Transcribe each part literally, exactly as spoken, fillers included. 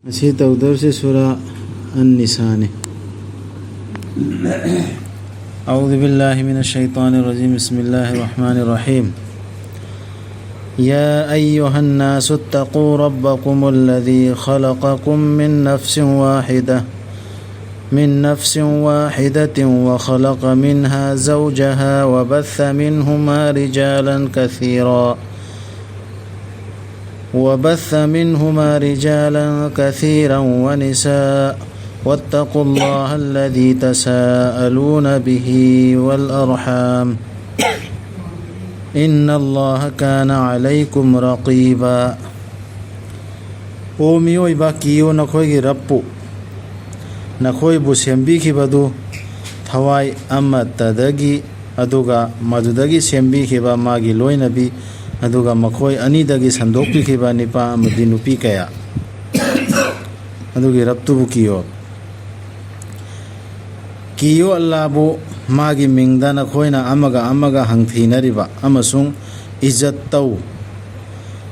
ꯉꯁꯤ ꯇꯧꯗꯧꯔꯤꯁꯦ ꯁꯨꯔꯥ ꯑꯟ-ꯅꯤꯁꯥꯅꯤ꯫ أعوذ بالله من الشيطان الرجيم. بسم الله الرحمن الرحيم. يا أيها الناس اتقوا ربكم الذي خلقكم من نفس واحدة، من نفس واحدة وخلق منها زوجها وبث منهما رجالا كثيرا وبث منهما رجالا كثيرا ونساء، واتقوا الله الذي تساءلون به والأرحام، إن الله كان عليكم رقيبا. ꯑꯣ ꯃꯤꯑꯣꯏꯕ, ꯀꯤꯌꯨ ꯅꯈꯣꯏꯒꯤ ꯔꯕꯄꯨ, ꯅꯈꯣꯏꯕꯨ ꯁꯦꯝꯕꯤꯈꯤꯕꯗꯨ ꯊꯋꯥꯏ ꯑꯃꯠꯇꯗꯒꯤ, ꯑꯗꯨꯒ ꯃꯗꯨꯗꯒꯤ ꯁꯦꯝꯕꯤꯈꯤꯕ ꯃꯥꯒꯤ ꯂꯣꯏꯅꯕꯤ, ꯑꯗꯨꯒ ꯃꯈꯣꯏ ꯑꯅꯤꯗꯒꯤ ꯁꯟꯗꯣꯛꯄꯤꯈꯤꯕ ꯅꯨꯄꯥ ꯑꯃꯗꯤ ꯅꯨꯄꯤ ꯀꯌꯥ꯫ ꯑꯗꯨꯒꯤ ꯔꯕꯇꯨꯕꯨ ꯀꯤꯌꯣ꯫ ꯀꯤꯌꯣ ꯑꯜꯂꯥꯕꯨ, ꯃꯥꯒꯤ ꯃꯤꯡꯗ ꯅꯈꯣꯏꯅ ꯑꯃꯒ ꯑꯃꯒ ꯍꯪꯊꯤꯅꯔꯤꯕ ꯑꯃꯁꯨꯡ ꯏꯖꯠ ꯇꯧ,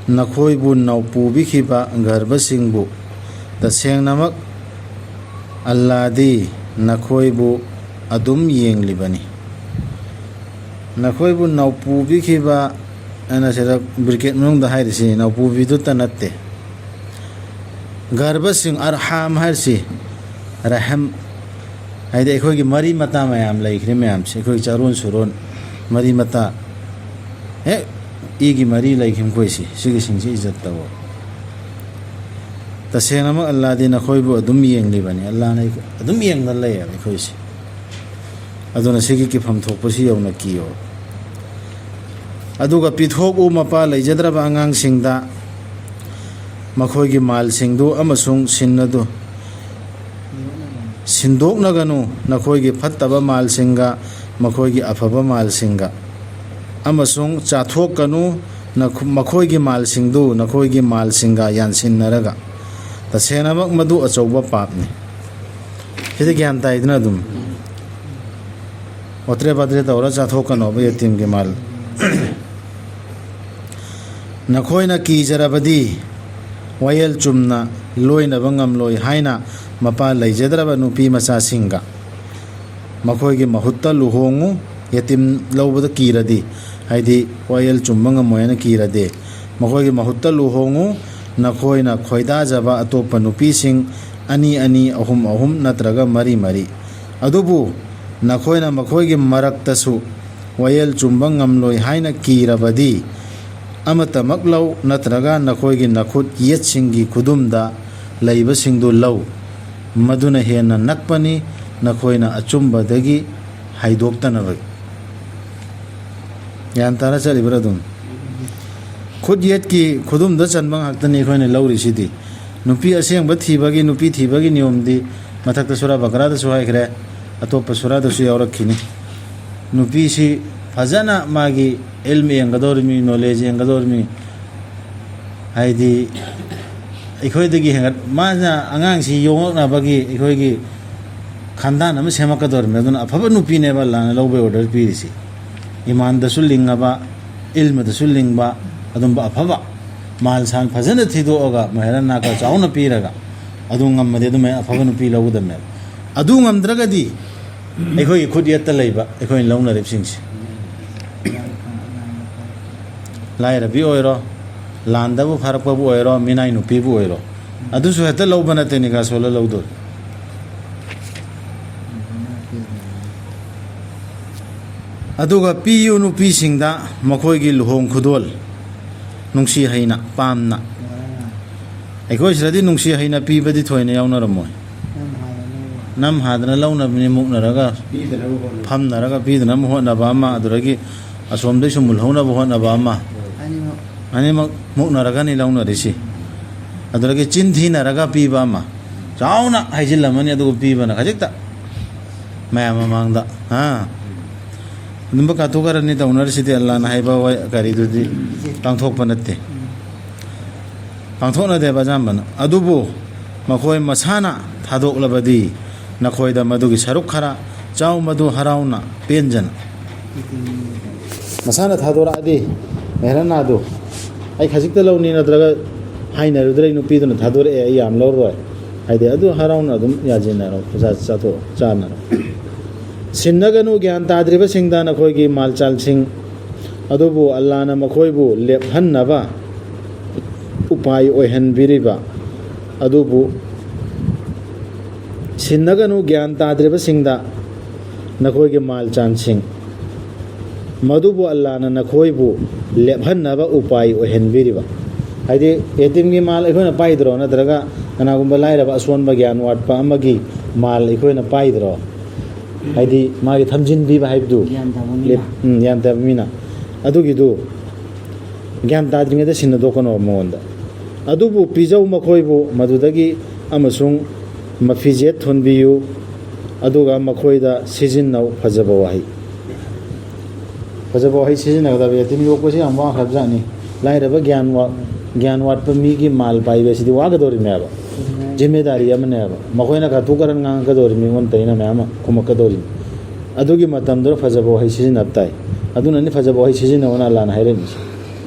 ꯅꯈꯣꯏꯕꯨ ꯅꯧꯄꯨꯕꯤꯈꯤꯕ ꯒꯔꯚꯁꯤꯡꯕꯨ꯫ ꯇꯁꯦꯡꯅꯃꯛ ꯑꯜꯂꯥꯗꯤ ꯅꯈꯣꯏꯕꯨ ꯑꯗꯨꯝ ꯌꯦꯡꯂꯤꯕꯅꯤ꯫ ꯅꯈꯣꯏꯕꯨ ꯅꯧꯄꯨꯕꯤꯈꯤꯕ ꯑꯩꯅ ꯁꯤꯗ ꯕ꯭ꯔꯤꯀꯦꯠ ꯃꯅꯨꯡꯗ ꯍꯥꯏꯔꯤꯁꯤ ꯅꯧꯄꯨꯕꯤꯗꯨꯇ ꯅꯠꯇꯦ꯫ ꯒꯔꯚꯁꯤꯡ, ꯑꯔꯍꯥꯝ ꯍꯥꯏꯔꯤꯁꯤ, ꯔꯍꯝ, ꯍꯥꯏꯗꯤ ꯑꯩꯈꯣꯏꯒꯤ ꯃꯔꯤ ꯃꯇꯥ ꯃꯌꯥꯝ ꯂꯩꯈ꯭ꯔꯦ ꯃꯌꯥꯝꯁꯦ, ꯑꯩꯈꯣꯏꯒꯤ ꯆꯥꯔꯣꯟ ꯁꯨꯔꯣꯟ, ꯃꯔꯤ ꯃꯇꯥ, ꯍꯦꯛ ꯏꯒꯤ ꯃꯔꯤ ꯂꯩꯈꯤꯕ ꯃꯈꯣꯏꯁꯤ, ꯁꯤꯒꯤꯁꯤꯡꯁꯤ ꯏꯖꯠ ꯇꯧꯋ꯫ ꯇꯁꯦꯡꯅꯃꯛ ꯑꯜꯂꯥꯗꯤ ꯅꯈꯣꯏꯕꯨ ꯑꯗꯨꯝ ꯌꯦꯡꯂꯤꯕꯅꯤ꯫ ꯑꯜꯂꯥꯅ ꯑꯩꯈꯣꯏ ꯑꯗꯨꯝ ꯌꯦꯡꯗꯅ ꯂꯩꯌꯦꯕ ꯑꯩꯈꯣꯏꯁꯦ꯫ ꯑꯗꯨꯅ ꯁꯤꯒꯤ ꯀꯤꯐꯝ ꯊꯣꯛꯄꯁꯤ ꯌꯧꯅ ꯀꯤꯌꯣ꯫ ꯑꯗꯨꯒ ꯄꯤꯊꯣꯛꯎ ꯃꯄꯥ ꯂꯩꯖꯗ꯭ꯔꯕ ꯑꯉꯥꯡꯁꯤꯡꯗ ꯃꯈꯣꯏꯒꯤ ꯃꯥꯜꯁꯤꯡꯗꯨ ꯑꯃꯁꯨꯡ ꯁꯤꯟ ꯑꯗꯨ ꯁꯤꯟꯗꯣꯛꯅꯒꯅꯨ, ꯅꯈꯣꯏꯒꯤ ꯐꯠꯇꯕ ꯃꯥꯜꯁꯤꯡꯒ ꯃꯈꯣꯏꯒꯤ ꯑꯐꯕ ꯃꯥꯜꯁꯤꯡꯒ, ꯑꯃꯁꯨꯡ ꯆꯥꯊꯣꯛꯀꯅꯨ ꯅꯈꯣ-, ꯃꯈꯣꯏꯒꯤ ꯃꯥꯜꯁꯤꯡꯗꯨ ꯅꯈꯣꯏꯒꯤ ꯃꯥꯜꯁꯤꯡꯒ ꯌꯥꯟꯁꯤꯟꯅꯔꯒ꯫ ꯇꯁꯦꯡꯅꯃꯛ ꯃꯗꯨ ꯑꯆꯧꯕ ꯄꯥꯞꯅꯤ꯫ ꯁꯤꯗꯤ ꯒ꯭ꯌꯥꯟ ꯇꯥꯏꯗꯅ ꯑꯗꯨꯝ꯫ ꯑꯣꯇ꯭ꯔꯦ ꯄꯥꯇ꯭ꯔꯦ ꯇꯧꯔ ꯆꯥꯊꯣꯛꯀꯅꯣꯕ ꯌꯦꯇꯤꯝꯒꯤ ꯃꯥꯜ꯫ ꯅꯈꯣꯏꯅ ꯀꯤꯖꯔꯕꯗꯤ ꯋꯥꯌꯦꯜ ꯆꯨꯝꯅ ꯂꯣꯏꯅꯕ ꯉꯝꯂꯣꯏ ꯍꯥꯏꯅ ꯃꯄꯥ ꯂꯩꯖꯗ꯭ꯔꯕ ꯅꯨꯄꯤ ꯃꯆꯥꯁꯤꯡꯒ ꯃꯈꯣꯏꯒꯤ ꯃꯍꯨꯠꯇ ꯂꯨꯍꯣꯡꯉꯨ꯫ ꯌꯦꯇꯤꯝ ꯂꯧꯕꯗ ꯀꯤꯔꯗꯤ, ꯍꯥꯏꯗꯤ ꯋꯥꯌꯦꯜ ꯆꯨꯝꯕ ꯉꯝꯃꯣꯏ ꯍꯥꯏꯅ ꯀꯤꯔꯗꯤ, ꯃꯈꯣꯏꯒꯤ ꯃꯍꯨꯠꯇ ꯂꯨꯍꯣꯡꯉꯨ꯫ ꯅꯈꯣꯏꯅ ꯈꯣꯏꯗꯥꯖꯕ ꯑꯇꯣꯞꯄ ꯅꯨꯄꯤꯁꯤꯡ ꯑꯅꯤ ꯑꯅꯤ, ꯑꯍꯨꯝ ꯑꯍꯨꯝ ꯅꯠꯇ꯭ꯔꯒ ꯃꯔꯤ ꯃꯔꯤ꯫ ꯑꯗꯨꯕꯨ ꯅꯈꯣꯏꯅ ꯃꯈꯣꯏꯒꯤ ꯃꯔꯛꯇꯁꯨ ꯋꯥꯌꯦꯜ ꯆꯨꯝꯕ ꯉꯝꯂꯣꯏ ꯍꯥꯏꯅ ꯀꯤꯔꯕꯗꯤ, ꯑꯃꯠꯇꯃꯛ ꯂꯧ, ꯅꯠꯇ꯭ꯔꯒ ꯅꯈꯣꯏꯒꯤ ꯅꯈꯨꯠ ꯌꯦꯠꯁꯤꯡꯒꯤ ꯈꯨꯗꯨꯝꯗ ꯂꯩꯕꯁꯤꯡꯗꯨ ꯂꯧ꯫ ꯃꯗꯨꯅ ꯍꯦꯟꯅ ꯅꯛꯄꯅꯤ, ꯅꯈꯣꯏꯅ ꯑꯆꯨꯝꯕꯗꯒꯤ ꯍꯥꯏꯗꯣꯛꯇꯅꯕꯒꯤ꯫ ꯒ꯭ꯌꯥꯟ ꯇꯥꯔ ꯆꯠꯂꯤꯕ꯭ꯔꯥ? ꯑꯗꯨꯝ ꯈꯨꯠ ꯌꯦꯠꯀꯤ ꯈꯨꯗꯨꯝꯗ ꯆꯟꯕ ꯉꯥꯛꯇꯅꯤ ꯑꯩꯈꯣꯏꯅ ꯂꯧꯔꯤꯁꯤꯗꯤ꯫ ꯅꯨꯄꯤ ꯑꯁꯦꯡꯕ ꯊꯤꯕꯒꯤ, ꯅꯨꯄꯤ ꯊꯤꯕꯒꯤ ꯅꯤꯌꯣꯝꯗꯤ ꯃꯊꯛꯇ ꯁꯨꯔꯥ ꯕꯀꯔꯥꯗꯁꯨ ꯍꯥꯏꯈ꯭ꯔꯦ, ꯑꯇꯣꯞꯄ ꯁꯨꯔꯥꯗꯁꯨ ꯌꯥꯎꯔꯛꯈꯤꯅꯤ꯫ ꯅꯨꯄꯤꯁꯤ ꯐꯖꯅ ꯃꯥꯒꯤ ꯏꯜꯝ ꯌꯦꯡꯒꯗꯧꯔꯤꯃꯤ, ꯅꯣꯂꯦꯖ ꯌꯦꯡꯒꯗꯧꯔꯤꯃꯤ꯫ ꯍꯥꯏꯗꯤ ꯑꯩꯈꯣꯏꯗꯒꯤ ꯍꯦꯟꯒꯠ-, ꯃꯥꯅ ꯑꯉꯥꯡꯁꯤ ꯌꯣꯛꯂꯛꯅꯕꯒꯤ ꯑꯩꯈꯣꯏꯒꯤ ꯈꯟꯗꯥꯟ ꯑꯃ ꯁꯦꯝꯃꯛꯀꯗꯧꯔꯤꯃꯤ꯫ ꯑꯗꯨꯅ ꯑꯐꯕ ꯅꯨꯄꯤꯅꯦꯕ ꯑꯜꯂꯥꯍꯅ ꯂꯧꯕꯒꯤ ꯑꯣꯔꯗꯔ ꯄꯤꯔꯤꯁꯤ꯫ ꯏꯃꯥꯟꯗꯁꯨ ꯂꯤꯡꯉꯕ, ꯏꯜꯃꯗꯁꯨ ꯂꯤꯡꯕ, ꯑꯗꯨꯝꯕ ꯑꯐꯕ, ꯃꯥꯜ ꯁꯥꯟ ꯐꯖꯅ ꯊꯤꯗꯣꯛꯑꯒ, ꯃꯍꯦꯔ ꯅꯥꯀ ꯆꯥꯎꯅ ꯄꯤꯔꯒ, ꯑꯗꯨ ꯉꯝꯃꯗꯤ ꯑꯗꯨꯃꯥꯏꯅ ꯑꯐꯕ ꯅꯨꯄꯤ ꯂꯧꯒꯗꯕꯅꯦꯕ꯫ ꯑꯗꯨ ꯉꯝꯗ꯭ꯔꯒꯗꯤ ꯑꯩꯈꯣꯏꯒꯤ ꯈꯨꯠ ꯌꯦꯠꯇ ꯂꯩꯕ ꯑꯩꯈꯣꯏꯅ ꯂꯧꯅꯔꯤꯕꯁꯤꯡꯁꯦ, ꯂꯥꯏꯔꯕꯤ ꯑꯣꯏꯔꯣ, ꯂꯥꯟꯗꯕꯨ ꯐꯥꯔꯛꯄꯕꯨ ꯑꯣꯏꯔꯣ, ꯃꯤꯅꯥꯏ ꯅꯨꯄꯤꯕꯨ ꯑꯣꯏꯔꯣ, ꯑꯗꯨꯁꯨ ꯍꯦꯛꯇ ꯂꯧꯕ ꯅꯠꯇꯦ, ꯅꯤꯀꯥ ꯁꯣꯜꯂ ꯂꯧꯗꯣꯏ꯫ ꯑꯗꯨꯒ ꯄꯤꯌꯨ ꯅꯨꯄꯤꯁꯤꯡꯗ ꯃꯈꯣꯏꯒꯤ ꯂꯨꯍꯣꯡ ꯈꯨꯗꯣꯜ, ꯅꯨꯡꯁꯤ ꯍꯩꯅ, ꯄꯥꯝꯅ꯫ ꯑꯩꯈꯣꯏ ꯁꯤꯗꯗꯤ ꯅꯨꯡꯁꯤ ꯍꯩꯅ ꯄꯤꯕꯗꯤ ꯊꯣꯏꯅ ꯌꯥꯎꯅꯔꯝꯃꯣꯏ꯫ ꯅꯝ ꯍꯥꯗꯅ ꯂꯧꯅꯕꯅꯤ, ꯃꯨꯛꯅꯔꯒ, ꯐꯝꯅꯔꯒ ꯄꯤꯗꯅꯕ ꯍꯣꯠꯅꯕ ꯑꯃ, ꯑꯗꯨꯗꯒꯤ ꯑꯁꯣꯝꯗꯩꯁꯨ ꯃꯨꯜꯍꯧꯅꯕ ꯍꯣꯠꯅꯕ ꯑꯃ꯫ ꯑꯅꯤꯃꯛ ꯃꯨꯛꯅꯔꯒꯅꯤ ꯂꯧꯅꯔꯤꯁꯤ꯫ ꯑꯗꯨꯗꯒꯤ ꯆꯤꯟ ꯊꯤꯅꯔꯒ ꯄꯤꯕ ꯑꯃ꯫ ꯆꯥꯎꯅ ꯍꯥꯏꯖꯤꯜꯂꯝꯃꯅꯤ, ꯑꯗꯨꯒ ꯄꯤꯕꯅ ꯈꯖꯤꯛꯇ ꯃꯌꯥꯝ ꯃꯃꯥꯡꯗ, ꯍꯥ? ꯑꯗꯨꯝꯕ ꯀꯥꯇꯨ ꯀꯥꯔꯟꯅꯤ ꯇꯧꯅꯔꯤꯁꯤꯗꯤ꯫ ꯑꯜꯂꯥꯅ ꯍꯥꯏꯕ ꯋꯥ-, ꯀꯔꯤꯗꯨꯗꯤ ꯄꯥꯡꯊꯣꯛꯄ ꯅꯠꯇꯦ꯫ ꯄꯥꯡꯊꯣꯛꯅꯗꯦꯕ ꯑꯌꯥꯝꯕꯅ꯫ ꯑꯗꯨꯕꯨ ꯃꯈꯣꯏ ꯃꯁꯥꯅ ꯊꯥꯗꯣꯛꯂꯕꯗꯤ ꯅꯈꯣꯏꯗ ꯃꯗꯨꯒꯤ ꯁꯔꯨꯛ ꯈꯔ ꯆꯥꯎ, ꯃꯗꯨ ꯍꯔꯥꯎꯅ ꯄꯦꯟꯖꯅ꯫ ꯃꯁꯥꯅ ꯊꯥꯗꯣꯔꯛꯑꯗꯤ ꯃꯦꯍꯔꯅꯥꯗꯨ ꯑꯩ ꯈꯖꯤꯛꯇ ꯂꯧꯅꯤ ꯅꯠꯇ꯭ꯔꯒ ꯍꯥꯏꯅꯔꯨꯗ꯭ꯔꯦ, ꯅꯨꯄꯤꯗꯨꯅ ꯊꯥꯗꯣꯔꯛꯑꯦ, "ꯑꯩ ꯌꯥꯝ ꯂꯧꯔꯣꯏ" ꯍꯥꯏꯗꯤ, ꯑꯗꯨ ꯍꯔꯥꯎꯅ ꯑꯗꯨꯝ ꯌꯥꯁꯤꯟꯅꯔꯣ, ꯆꯥ-, ꯆꯥꯊꯣꯛ-, ꯆꯥꯅꯔꯣ꯫ "ꯁꯤꯟꯅꯒꯅꯨ ꯒ꯭ꯌꯥꯟ ꯇꯥꯗ꯭ꯔꯤꯕꯁꯤꯡꯗ ꯅꯈꯣꯏꯒꯤ ꯃꯥꯜꯆꯥꯟꯁꯤꯡ, ꯑꯗꯨꯕꯨ ꯑꯜꯂꯥꯅ ꯃꯈꯣꯏꯕꯨ ꯂꯦꯞꯍꯟꯅꯕ ꯎꯄꯥꯏ ꯑꯣꯏꯍꯟꯕꯤꯔꯤꯕ, ꯑꯗꯨꯕꯨ ꯁꯤꯟꯅꯒꯅꯨ ꯒ꯭ꯌꯥꯟ ꯇꯥꯗ꯭ꯔꯤꯕꯁꯤꯡꯗ ꯅꯈꯣꯏꯒꯤ ꯃꯥꯜꯆꯥꯟꯁꯤꯡ, ꯃꯗꯨꯕꯨ ꯑꯜꯂꯥꯅ ꯅꯈꯣꯏꯕꯨ ꯂꯦꯞꯍꯟꯅꯕ ꯎꯄꯥꯏ ꯑꯣꯏꯍꯟꯕꯤꯔꯤꯕ"꯫ ꯍꯥꯏꯗꯤ, ꯌꯦꯇꯤꯝꯒꯤ ꯃꯥꯜ ꯑꯩꯈꯣꯏꯅ ꯄꯥꯏꯗ꯭ꯔꯣ, ꯅꯠꯇ꯭ꯔꯒ ꯀꯅꯥꯒꯨꯝꯕ ꯂꯥꯏꯔꯕ ꯑꯁꯣꯟꯕ ꯒ꯭ꯌꯥꯟ ꯋꯥꯠꯄ ꯑꯃꯒꯤ ꯃꯥꯜ ꯑꯩꯈꯣꯏꯅ ꯄꯥꯏꯗ꯭ꯔꯣ? ꯍꯥꯏꯗꯤ, ꯃꯥꯒꯤ ꯊꯝꯖꯤꯟꯕꯤꯕ ꯍꯥꯏꯕꯗꯨ, ꯒ꯭ꯌꯥꯟ ꯇꯥꯕ ꯃꯤꯅ꯫ ꯂꯦꯞ-, ꯎꯝ, ꯒ꯭ꯌꯥꯟ ꯇꯥꯕ ꯃꯤꯅ꯫ ꯑꯗꯨꯒꯤꯗꯨ ꯒ꯭ꯌꯥꯟ ꯇꯥꯗ꯭ꯔꯤꯉꯩꯗ ꯁꯤꯟꯅꯗꯣꯛꯀꯅꯣ ꯃꯉꯣꯟꯗ꯫ "ꯑꯗꯨꯕꯨ ꯄꯤꯖꯧ ꯃꯈꯣꯏꯕꯨ ꯃꯗꯨꯗꯒꯤ, ꯑꯃꯁꯨꯡ ꯃꯐꯤꯖꯦꯠ ꯊꯣꯟꯕꯤꯌꯨ, ꯑꯗꯨꯒ ꯃꯈꯣꯏꯗ ꯁꯤꯖꯤꯟꯅꯧ"꯫ ꯐꯖꯕ ꯋꯥꯍꯩ, ꯐꯖꯕ ꯋꯥꯍꯩ ꯁꯤꯖꯤꯟꯅꯒꯗꯕ꯫ ꯌꯦꯇꯤꯝ ꯌꯣꯛꯄꯁꯤ ꯌꯥꯝ ꯋꯥꯈ꯭ꯔꯕꯖꯥꯠꯅꯤ꯫ ꯂꯥꯏꯔꯕ ꯒ꯭ꯌꯥꯟ ꯋꯥ-, ꯒ꯭ꯌꯥꯟ ꯋꯥꯠꯄ ꯃꯤꯒꯤ ꯃꯥꯜ ꯄꯥꯏꯕꯁꯤꯗꯤ ꯋꯥꯒꯗꯧꯔꯤꯃꯦꯕ, ꯖꯤꯝꯃꯦꯗꯥꯔꯤ ꯑꯃꯅꯦꯕ꯫ ꯃꯈꯣꯏꯅ ꯀꯥꯇꯨ ꯀꯥꯔꯟ ꯉꯥꯡꯉꯛꯀꯗꯧꯔꯤꯃꯤ, ꯑꯣꯟꯅ ꯇꯩꯅ ꯃꯌꯥꯝ ꯑꯃ ꯈꯨꯝꯃꯛꯀꯗꯧꯔꯤꯃꯤ꯫ ꯑꯗꯨꯒꯤ ꯃꯇꯝꯗꯨꯗ ꯐꯖꯕ ꯋꯥꯍꯩ ꯁꯤꯖꯤꯟꯅꯕ ꯇꯥꯏ꯫ ꯑꯗꯨꯅꯅꯤ ꯐꯖꯕ ꯋꯥꯍꯩ ꯁꯤꯖꯤꯟꯅꯧꯅ ꯑꯜꯂꯥꯅ ꯍꯥꯏꯔꯝꯃꯤꯁꯦ꯫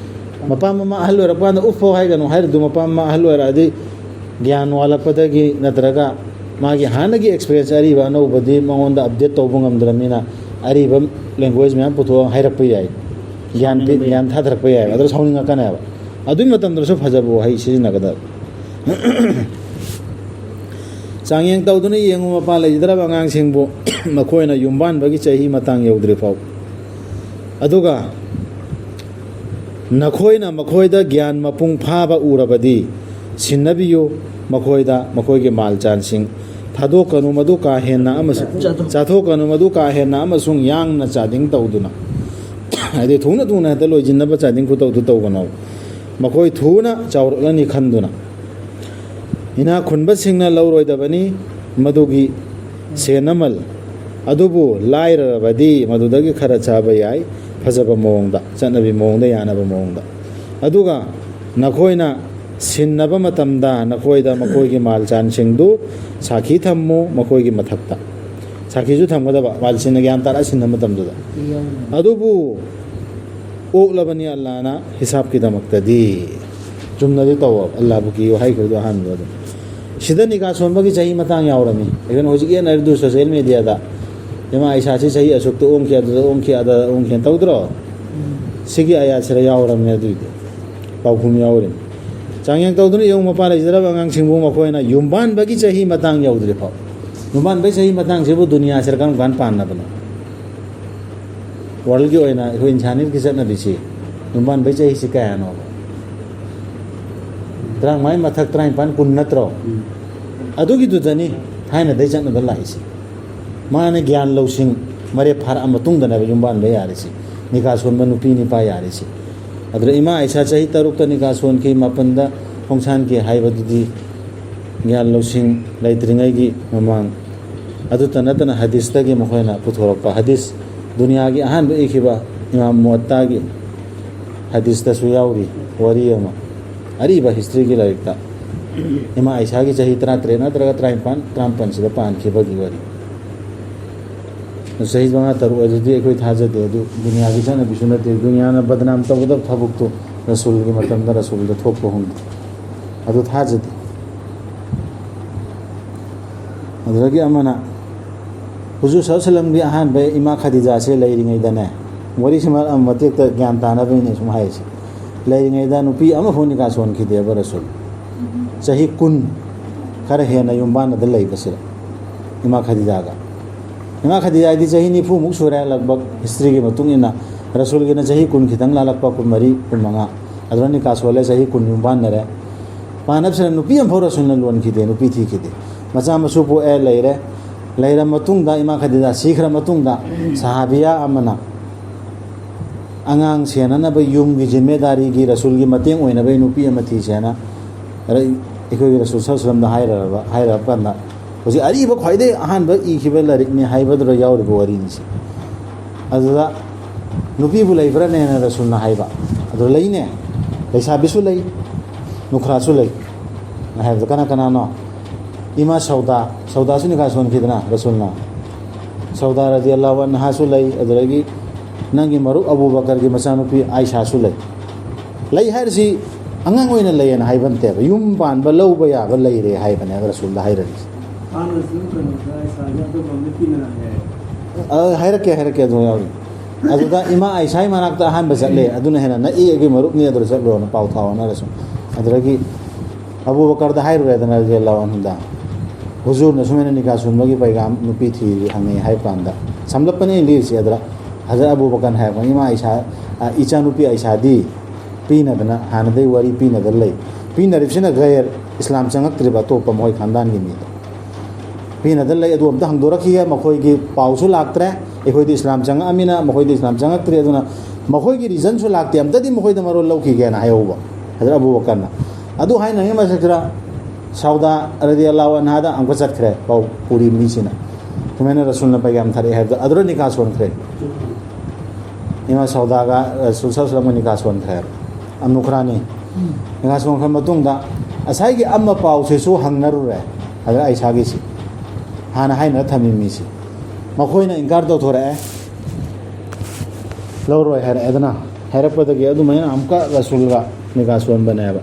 ꯃꯄꯥ ꯃꯃꯥ ꯑꯍꯜ ꯑꯣꯏꯔꯛꯄ ꯀꯥꯟꯗ "ꯎꯐ" ꯍꯥꯏꯒꯅꯨ ꯍꯥꯏꯔꯤꯗꯨ, ꯃꯄꯥ ꯃꯃꯥ ꯑꯍꯜ ꯑꯣꯏꯔꯛꯑꯗꯤ ꯒ꯭ꯌꯥꯟ ꯋꯥꯠꯂꯛꯄꯗꯒꯤ ꯅꯠꯇ꯭ꯔꯒ ꯃꯥꯒꯤ ꯍꯥꯟꯅꯒꯤ ꯑꯦꯛꯁꯄꯤꯔꯤꯌꯦꯟꯁ ꯑꯔꯤꯕ ꯑꯅꯧꯕꯗꯤ ꯃꯉꯣꯟꯗ ꯑꯞꯗꯦꯠ ꯇꯧꯕ ꯉꯝꯗ꯭ꯔꯕꯅꯤꯅ, ꯑꯔꯤꯕ ꯂꯦꯡꯒ꯭ꯋꯦꯖ ꯃꯌꯥꯝ ꯄꯨꯊꯣꯛꯑꯒ ꯍꯥꯏꯔꯛꯄ ꯌꯥꯏ, ꯒ꯭ꯌꯥꯟ ꯄꯤ-, ꯁꯥꯎꯅꯤꯡꯕ ꯌꯥꯏ꯫ ꯒ꯭ꯌꯥꯟ ꯊꯥꯊꯔꯛꯄ ꯌꯥꯏ, ꯑꯗꯨꯗ ꯁꯥꯎꯅꯤꯡꯉꯛꯀꯅꯦꯕ꯫ ꯑꯗꯨꯒꯤ ꯃꯇꯝꯗꯁꯨ ꯐꯖꯕ ꯋꯥꯍꯩ ꯁꯤꯖꯤꯟꯅꯒꯗꯕ꯫ "ꯆꯥꯡꯌꯦꯡ ꯇꯧꯗꯨꯅ ꯌꯦꯡꯉꯨ, ꯃꯄꯥ ꯂꯩꯖꯗ꯭ꯔꯕ ꯑꯉꯥꯡꯁꯤꯡꯕꯨ, ꯃꯈꯣꯏꯅ ꯌꯨꯝꯕꯥꯟꯕꯒꯤ ꯆꯍꯤ ꯃꯇꯥꯡ ꯌꯧꯗ꯭ꯔꯤꯐꯥꯎ꯫ ꯑꯗꯨꯒ ꯅꯈꯣꯏꯅ ꯃꯈꯣꯏꯗ ꯒ꯭ꯌꯥꯟ ꯃꯄꯨꯡ ꯐꯥꯕ ꯎꯔꯕꯗꯤ, ꯁꯤꯟꯅꯕꯤꯌꯨ ꯃꯈꯣꯏꯗ ꯃꯈꯣꯏꯒꯤ ꯃꯥꯜꯆꯥꯟꯁꯤꯡ꯫ ꯊꯥꯗꯣꯛꯀꯅꯨ, ꯃꯗꯨ ꯀꯥ ꯍꯦꯟꯅ ꯑꯃꯁꯨꯡ ꯆꯥꯊꯣꯛꯀꯅꯨ, ꯃꯗꯨ ꯀꯥ ꯍꯦꯟꯅ ꯑꯃꯁꯨꯡ ꯌꯥꯡꯅ ꯆꯥꯗꯤꯡ ꯇꯧꯗꯨꯅ"꯫ ꯍꯥꯏꯗꯤ, ꯊꯨꯅ ꯊꯨꯅ ꯍꯦꯛꯇ ꯂꯣꯏꯁꯤꯟꯅꯕ ꯆꯥꯗꯤꯡ ꯈꯨꯇꯧꯗꯨ ꯇꯧꯒꯅꯣ꯫ "ꯃꯈꯣꯏ ꯊꯨꯅ ꯆꯥꯎꯔꯛꯂꯅꯤ ꯈꯟꯗꯨꯅ"꯫ ꯏꯅꯥꯛ ꯈꯨꯟꯕꯁꯤꯡꯅ ꯂꯧꯔꯣꯏꯗꯕꯅꯤ ꯃꯗꯨꯒꯤ ꯁꯦꯟ ꯑꯃꯜ, ꯑꯗꯨꯕꯨ ꯂꯥꯏꯔꯔꯕꯗꯤ ꯃꯗꯨꯗꯒꯤ ꯈꯔ ꯆꯥꯕ ꯌꯥꯏ, ꯐꯖꯕ ꯃꯑꯣꯡꯗ, ꯆꯠꯅꯕꯤ ꯃꯑꯣꯡꯗ, ꯌꯥꯅꯕ ꯃꯑꯣꯡꯗ꯫ ꯑꯗꯨꯒ ꯅꯈꯣꯏꯅ ꯁꯤꯟꯅꯕ ꯃꯇꯝꯗ ꯅꯈꯣꯏꯗ ꯃꯈꯣꯏꯒꯤ ꯃꯥꯜꯆꯥꯟꯁꯤꯡꯗꯨ ꯁꯥꯈꯤ ꯊꯝꯃꯨ, ꯃꯈꯣꯏꯒꯤ ꯃꯊꯛꯇ꯫ ꯁꯥꯈꯤꯁꯨ ꯊꯝꯒꯗꯕ, ꯃꯥꯜꯆꯥꯟꯅ ꯒ꯭ꯌꯥꯟ ꯇꯥꯔ ꯁꯤꯟꯅꯕ ꯃꯇꯝꯗꯨꯗ꯫ ꯑꯗꯨꯕꯨ ꯑꯣꯛꯂꯕꯅꯤ ꯑꯜꯂꯥꯅ ꯍꯤꯁꯥꯕꯀꯤꯗꯃꯛꯇꯗꯤ꯫ ꯆꯨꯝꯅꯗꯤ ꯇꯧꯋꯣ, ꯑꯜꯂꯥꯍꯕꯨ ꯀꯤꯌꯣ ꯍꯥꯏꯈꯤꯕꯗꯣ ꯑꯍꯥꯟꯕꯗꯣ ꯑꯗꯨꯝ꯫ ꯁꯤꯗ ꯅꯤꯀꯥ ꯁꯣꯟꯕꯒꯤ ꯆꯍꯤ ꯃꯇꯥꯡ ꯌꯥꯎꯔꯝꯃꯤ꯫ ꯑꯩꯈꯣꯏꯅ ꯍꯧꯖꯤꯛ ꯌꯦꯠꯅꯔꯤꯗꯨ ꯁꯣꯁꯦꯜ ꯃꯦꯗꯤꯌꯥꯗ, "ꯏꯃꯥ ꯏꯁꯥꯁꯤ ꯆꯍꯤ ꯑꯁꯨꯛꯇ ꯑꯣꯟꯈꯤ, ꯑꯗꯨꯗ ꯑꯣꯟꯈꯤ, ꯑꯗ ꯑꯣꯟꯈꯤ" ꯇꯧꯗ꯭ꯔꯣ? ꯁꯤꯒꯤ ꯑꯌꯥꯠꯁꯤꯗ ꯌꯥꯎꯔꯝꯃꯦ꯫ ꯑꯗꯨꯏꯗꯤ ꯄꯥꯎꯈꯨꯝ ꯌꯥꯎꯔꯤꯅꯤ꯫ ꯆꯥꯡꯌꯦꯡ ꯇꯧꯗꯨꯅ ꯌꯦꯡꯉꯨ, ꯃꯄꯥꯟ ꯂꯩꯖꯗ꯭ꯔꯕ ꯑꯉꯥꯡꯁꯤꯡꯕꯨ ꯃꯈꯣꯏꯅ ꯌꯨꯝꯕꯥꯟꯕꯒꯤ ꯆꯍꯤ ꯃꯇꯥꯡ ꯌꯧꯗ꯭ꯔꯤꯐꯥꯎ꯫ ꯌꯨꯝꯕꯥꯟꯕꯒꯤ ꯆꯍꯤ ꯃꯇꯥꯡꯁꯤꯕꯨ ꯗꯨꯅꯤꯌꯥꯁꯤꯗ ꯀꯔꯝ ꯀꯥꯟ ꯄꯥꯟꯅꯕꯅꯣ? ꯋꯥꯔꯜꯒꯤ ꯑꯣꯏꯅ ꯑꯩꯈꯣꯏ ꯏꯟꯁꯥꯅꯤꯌꯠꯀꯤ ꯆꯠꯅꯕꯤꯁꯤ ꯌꯨꯝꯕꯥꯟꯕꯒꯤ ꯆꯍꯤꯁꯤ ꯀꯌꯥꯅꯣꯕ? ꯇꯔꯥꯃꯉꯥꯒꯤ ꯃꯊꯛ, ꯇꯔꯥꯅꯤꯄꯥꯟ, ꯀꯨꯟ ꯅꯠꯇ꯭ꯔꯣ? ꯎꯝ꯫ ꯑꯗꯨꯒꯤꯗꯨꯗꯅꯤ ꯊꯥꯏꯅꯗꯩ ꯆꯠꯅꯕ ꯂꯥꯛꯏꯁꯤ꯫ ꯃꯥꯅ ꯒ꯭ꯌꯥꯟ ꯂꯧꯁꯤꯡ ꯃꯔꯦꯞ ꯐꯥꯔꯛꯑ ꯃꯇꯨꯡꯗꯅꯦꯕ ꯌꯨꯝꯕꯥꯟꯕ ꯌꯥꯔꯤꯁꯤ, ꯅꯤꯀꯥ ꯁꯣꯟꯕ ꯅꯨꯄꯤ ꯅꯤꯄꯥ ꯌꯥꯔꯤꯁꯤ꯫ ꯑꯗꯨꯗ ꯏꯃꯥ ꯑꯥꯏꯁꯥ ꯆꯍꯤ ꯇꯔꯨꯛꯇ ꯅꯤꯀꯥ ꯁꯣꯟꯈꯤ, ꯃꯥꯄꯟꯗ ꯈꯣꯡꯁꯥꯟꯈꯤ ꯍꯥꯏꯕꯗꯨꯗꯤ ꯒ꯭ꯌꯥꯟ ꯂꯧꯁꯤꯡ ꯂꯩꯇ꯭ꯔꯤꯉꯩꯒꯤ ꯃꯃꯥꯡ꯫ ꯑꯗꯨꯇ ꯅꯠꯇꯅ ꯍꯗꯤꯁꯇꯒꯤ ꯃꯈꯣꯏꯅ ꯄꯨꯊꯣꯔꯛꯄ, ꯍꯗꯤꯁ, ꯗꯨꯅꯤꯌꯥꯒꯤ ꯑꯍꯥꯟꯕ ꯏꯈꯤꯕ ꯏꯃꯥꯝ ꯃꯨꯋꯠꯇꯥꯒꯤ ꯍꯗꯤꯁꯇꯁꯨ ꯌꯥꯎꯔꯤ ꯋꯥꯔꯤ ꯑꯃ꯫ ꯑꯔꯤꯕ ꯍꯤꯁꯇ꯭ꯔꯤꯒꯤ ꯂꯥꯏꯔꯤꯛꯇ ꯏꯃꯥ ꯑꯥꯏꯁꯥꯒꯤ ꯆꯍꯤ ꯇꯔꯥꯇꯔꯦꯠ ꯅꯠꯇ꯭ꯔꯒ ꯇꯔꯥꯅꯤꯄꯥꯟ, ꯇꯔꯥꯃꯥꯄꯟꯁꯤꯗ ꯄꯥꯟꯈꯤꯕꯒꯤ ꯋꯥꯔꯤ꯫ ꯆꯍꯤ ꯃꯉꯥ ꯇꯔꯨꯛ ꯑꯗꯨꯗꯤ ꯑꯩꯈꯣꯏ ꯊꯥꯖꯗꯦ꯫ ꯑꯗꯨ ꯗꯨꯅꯤꯌꯥꯒꯤ ꯆꯠꯅꯕꯤꯁꯨ ꯅꯠꯇꯦ꯫ ꯗꯨꯅꯤꯌꯥꯅ ꯕꯗꯅꯥꯝ ꯇꯧꯒꯗꯕ ꯊꯕꯛꯇꯨ ꯔꯁꯨꯜꯒꯤ ꯃꯇꯝꯗ ꯔꯁꯨꯜꯗ ꯊꯣꯛꯄ ꯍꯣꯡꯗꯦ꯫ ꯑꯗꯨ ꯊꯥꯖꯗꯦ꯫ ꯑꯗꯨꯗꯒꯤ ꯑꯃꯅ, ꯍꯨꯖꯨꯔ ꯁꯜꯂꯜꯂꯥꯍꯨ ꯑꯂꯥꯏꯍꯤ ꯋꯥꯁꯜꯂꯝꯒꯤ ꯑꯍꯥꯟꯕ ꯏꯃꯥ ꯈꯗꯤꯖꯥꯁꯦ ꯂꯩꯔꯤꯉꯩꯗꯅꯦ, ꯋꯥꯔꯤꯁꯤ ꯃꯔꯛ ꯑꯃ ꯃꯇꯦꯛꯇ ꯒ꯭ꯌꯥꯟ ꯇꯥꯅꯕꯅꯤꯅ ꯁꯨꯝ ꯍꯥꯏꯔꯤꯁꯦ, ꯂꯩꯔꯤꯉꯩꯗ ꯅꯨꯄꯤ ꯑꯃꯐꯥꯎ ꯅꯤꯀꯥ ꯁꯣꯟꯈꯤꯗꯦꯕ ꯔꯁꯨꯜ꯫ ꯆꯍꯤ ꯀꯨꯟ ꯈꯔ ꯍꯦꯟꯅ ꯌꯨꯝꯕꯥꯟꯅꯗ ꯂꯩꯕꯁꯤꯗ ꯏꯃꯥ ꯈꯗꯤꯖꯥꯒ꯫ ꯏꯃꯥ ꯈꯗꯤꯖꯥꯗꯤ ꯆꯍꯤ ꯅꯤꯐꯨꯃꯨꯛ ꯁꯨꯔꯦ ꯂꯒꯚꯒ, ꯍꯤꯁꯇ꯭ꯔꯤꯒꯤ ꯃꯇꯨꯡ ꯏꯟꯅ꯫ ꯔꯁꯨꯜꯒꯤꯅ ꯆꯍꯤ ꯀꯨꯟ ꯈꯤꯇꯪ ꯂꯥꯜꯂꯛꯄ, ꯀꯨꯟꯃꯔꯤ, ꯀꯨꯟꯃꯉꯥ꯫ ꯑꯗꯨꯗ ꯅꯤꯀꯥ ꯁꯣꯜꯂꯦ, ꯆꯍꯤ ꯀꯨꯟ ꯌꯨꯝꯕꯥꯟꯅꯔꯦ꯫ ꯄꯥꯟꯅꯕꯁꯤꯅ ꯅꯨꯄꯤ ꯑꯃꯐꯥꯎ ꯔꯁꯨꯜꯅ ꯂꯣꯟꯈꯤꯗꯦ, ꯅꯨꯄꯤ ꯊꯤꯈꯤꯗꯦ꯫ ꯃꯆꯥ ꯃꯁꯨ ꯄꯣꯛꯑꯦ, ꯂꯩꯔꯦ꯫ ꯂꯩꯔ ꯃꯇꯨꯡꯗ, ꯏꯃꯥ ꯈꯗꯤꯖꯥ ꯁꯤꯈ꯭ꯔ ꯃꯇꯨꯡꯗ, ꯁꯍꯥꯕꯤꯌꯥ ꯑꯃꯅ ꯑꯉꯥꯡ ꯁꯦꯟꯅꯅꯕ ꯌꯨꯝꯒꯤ ꯖꯤꯝꯃꯦꯗꯥꯔꯤꯒꯤ ꯔꯁꯨꯜꯒꯤ ꯃꯇꯦꯡ ꯑꯣꯏꯅꯕꯒꯤ ꯅꯨꯄꯤ ꯑꯃ ꯊꯤꯁꯦꯅ ꯑꯩꯈꯣꯏꯒꯤ ꯔꯁꯨꯜ ꯁꯜꯂꯜꯂꯥꯍꯨ ꯑꯂꯥꯏꯍꯤ ꯋꯥꯁꯜꯂꯝꯗ ꯍꯥꯏꯔꯕ, ꯍꯥꯏꯔꯕ ꯀꯥꯟꯗ, ꯍꯧꯖꯤꯛ ꯑꯔꯤꯕ ꯈ꯭ꯋꯥꯏꯗꯒꯤ ꯑꯍꯥꯟꯕ ꯏꯈꯤꯕ ꯂꯥꯏꯔꯤꯛꯅꯤ ꯍꯥꯏꯕꯗꯨꯗ ꯌꯥꯎꯔꯤꯕ ꯋꯥꯔꯤꯅꯤꯁꯦ꯫ ꯑꯗꯨꯗ ꯅꯨꯄꯤꯕꯨ ꯂꯩꯕ꯭ꯔꯥꯅꯦꯅ ꯔꯁꯨꯜꯅ ꯍꯥꯏꯕ꯫ ꯑꯗꯨ ꯂꯩꯅꯦ, ꯂꯩꯁꯥꯕꯤꯁꯨ ꯂꯩ, ꯅꯨꯈ꯭ꯔꯥꯁꯨ ꯂꯩ꯫ ꯍꯥꯏꯕꯗꯣ ꯀꯅꯥ ꯀꯅꯥꯅꯣ? ꯏꯃꯥ ꯁꯧꯗꯥ, ꯁꯧꯗꯥꯁꯨ ꯅꯤꯀꯥ ꯁꯣꯟꯈꯤꯗꯅ ꯔꯁꯨꯜꯅ꯫ ꯁꯧꯗꯥ ꯔꯗꯤꯌꯜꯂꯥꯍꯨ ꯑꯟꯍꯥꯁꯨ ꯂꯩ, ꯑꯗꯨꯗꯒꯤ ꯅꯪꯒꯤ ꯃꯔꯨꯞ ꯑꯕꯨ ꯕꯀꯔꯒꯤ ꯃꯆꯥꯅꯨꯄꯤ ꯑꯥꯏꯁꯥꯁꯨ ꯂꯩ꯫ ꯂꯩ ꯍꯥꯏꯔꯤꯁꯤ ꯑꯉꯥꯡ ꯑꯣꯏꯅ ꯂꯩꯌꯦꯅ ꯍꯥꯏꯕ ꯅꯠꯇꯦꯕ, ꯌꯨꯝ ꯄꯥꯟꯕ ꯂꯧꯕ ꯌꯥꯕ ꯂꯩꯔꯦ ꯍꯥꯏꯕꯅꯦꯕ ꯔꯁꯨꯜꯗ ꯍꯥꯏꯔꯛꯏꯁꯦ꯫ ꯍꯥꯟꯅꯁꯨ ꯀꯩꯅꯣꯗ ꯏꯁꯥꯁꯦ ꯑꯇꯣꯞꯄ ꯑꯃꯗ ꯄꯤꯅꯔꯝꯃꯦ꯫ ꯑ, ꯍꯥꯏꯔꯛꯀꯦ, ꯍꯥꯏꯔꯛꯀꯦ, ꯑꯗꯨ ꯌꯥꯎꯔꯤ꯫ ꯑꯗꯨꯗ ꯏꯃꯥ ꯑꯥꯏꯁꯥꯒꯤ ꯃꯅꯥꯛꯇ ꯑꯍꯥꯟꯕ ꯆꯠꯂꯦ, ꯑꯗꯨꯅ ꯍꯦꯟꯅ ꯅꯛꯏ, ꯑꯩꯒꯤ ꯃꯔꯨꯞꯅꯤ, ꯑꯗꯨꯗ ꯆꯠꯂꯣꯅ ꯄꯥꯎ ꯊꯥꯎ ꯍꯥꯏꯅꯔꯁꯨ꯫ ꯑꯗꯨꯗꯒꯤ ꯑꯕꯨ ꯕꯀꯔꯗ ꯍꯥꯏꯔꯨꯔꯦꯗꯅ, ꯔꯗꯤꯌꯜꯂꯥꯍꯨ ꯑꯟꯍꯨꯗ, "ꯍꯨꯖꯨꯔꯅ ꯁꯨꯃꯥꯏꯅ ꯅꯤꯀꯥ ꯁꯣꯟꯕꯒꯤ ꯄꯩꯒꯥꯝ ꯅꯨꯄꯤ ꯊꯤꯔꯤ ꯍꯪꯉꯦ" ꯍꯥꯏꯕ ꯀꯥꯟꯗ, ꯁꯝꯂꯞꯄꯅꯦ ꯑꯩꯅ ꯂꯤꯔꯤꯁꯦ꯫ ꯑꯗꯨꯗ ꯍꯖꯔꯠ ꯑꯕꯨ ꯕꯀꯔꯅ ꯍꯥꯏꯔꯛꯄ, "ꯏꯃꯥ ꯑꯥꯏꯁꯥ, ꯑ, ꯏꯆꯥꯅꯨꯄꯤ ꯑꯥꯏꯁꯥꯗꯤ ꯄꯤꯅꯗꯅ ꯍꯥꯟꯅꯗꯩ ꯋꯥꯔꯤ ꯄꯤꯅꯗ ꯂꯩ꯫ ꯄꯤꯅꯔꯤꯕꯁꯤꯅ ꯒꯩꯔ ꯏꯁꯂꯥꯝ ꯆꯪꯉꯛꯇ꯭ꯔꯤꯕ ꯑꯇꯣꯞꯄ ꯃꯈꯣꯏ ꯈꯥꯟꯗꯥꯟꯒꯤ ꯃꯤꯗ ꯄꯤꯅꯗ ꯂꯩ꯫ ꯑꯗꯨ ꯑꯝꯇ ꯍꯪꯗꯣꯔꯛꯈꯤꯒꯦ, ꯃꯈꯣꯏꯒꯤ ꯄꯥꯎꯁꯨ ꯂꯥꯛꯇ꯭ꯔꯦ, ꯑꯩꯈꯣꯏꯗꯤ ꯏꯁꯂꯥꯝ ꯆꯪꯉꯛꯑꯃꯤꯅ ꯃꯈꯣꯏꯗꯤ ꯏꯁꯂꯥꯝ ꯆꯪꯉꯛꯇ꯭ꯔꯤ, ꯑꯗꯨꯅ ꯃꯈꯣꯏꯒꯤ ꯔꯤꯖꯟꯁꯨ ꯂꯥꯛꯇꯦ, ꯑꯝꯇꯗꯤ ꯃꯈꯣꯏꯗ ꯃꯔꯣꯜ ꯂꯧꯈꯤꯒꯦꯅ" ꯍꯥꯏꯍꯧꯕ ꯍꯖꯔꯠ ꯑꯕꯨ ꯕꯀꯔꯅ꯫ ꯑꯗꯨ ꯍꯥꯏꯅꯉꯩ ꯃꯊꯛꯇ ꯁꯥꯎꯗꯥ ꯔꯗꯤꯌꯜꯂꯥꯍꯨ ꯑꯟꯍꯥꯗ ꯑꯃꯨꯛꯀ ꯆꯠꯈ꯭ꯔꯦ ꯄꯥꯎ ꯄꯨꯔꯤ ꯃꯤꯁꯤꯅ, ꯁꯨꯃꯥꯏꯅ ꯔꯁꯨꯜꯅ ꯄꯩꯒꯥꯝ ꯊꯥꯔꯛꯑꯦ ꯍꯥꯏꯕꯗ, ꯑꯗꯨꯗ ꯅꯤꯀꯥ ꯁꯣꯟꯈ꯭ꯔꯦ꯫ ꯏꯃꯥ ꯁꯥꯎꯗꯥꯒ ꯔꯁꯨꯜ ꯁꯜꯂꯜꯂꯥꯍꯨ ꯑꯂꯥꯏꯍꯤ ꯋꯥꯁꯜꯂꯝꯒ ꯅꯤꯀꯥ ꯁꯣꯟꯈ꯭ꯔꯦ꯫ ꯑꯃꯨꯛ ꯈꯔꯅꯤ꯫ ꯅꯤꯀꯥ ꯁꯣꯟꯈ꯭ꯔ ꯃꯇꯨꯡꯗ ꯉꯁꯥꯏꯒꯤ ꯑꯃ ꯄꯥꯎꯁꯤꯁꯨ ꯍꯪꯅꯔꯨꯔꯦ꯫ ꯍꯖꯔꯠ ꯑꯥꯏꯁꯥꯒꯤꯁꯤ ꯍꯥꯟꯅ ꯍꯥꯏꯅꯔ ꯊꯝꯃꯤ ꯃꯤꯁꯤ, ꯃꯈꯣꯏꯅ ꯏꯟꯀꯥꯔ ꯇꯧꯊꯣꯔꯛꯑꯦ, ꯂꯧꯔꯣꯏ ꯍꯥꯏꯔꯛꯑꯦꯗꯅ꯫ ꯍꯥꯏꯔꯛꯄꯗꯒꯤ ꯑꯗꯨꯃꯥꯏꯅ ꯑꯃꯨꯛꯀ ꯔꯁꯨꯜꯒ ꯅꯤꯀꯥ ꯁꯣꯟꯕꯅꯦꯕ꯫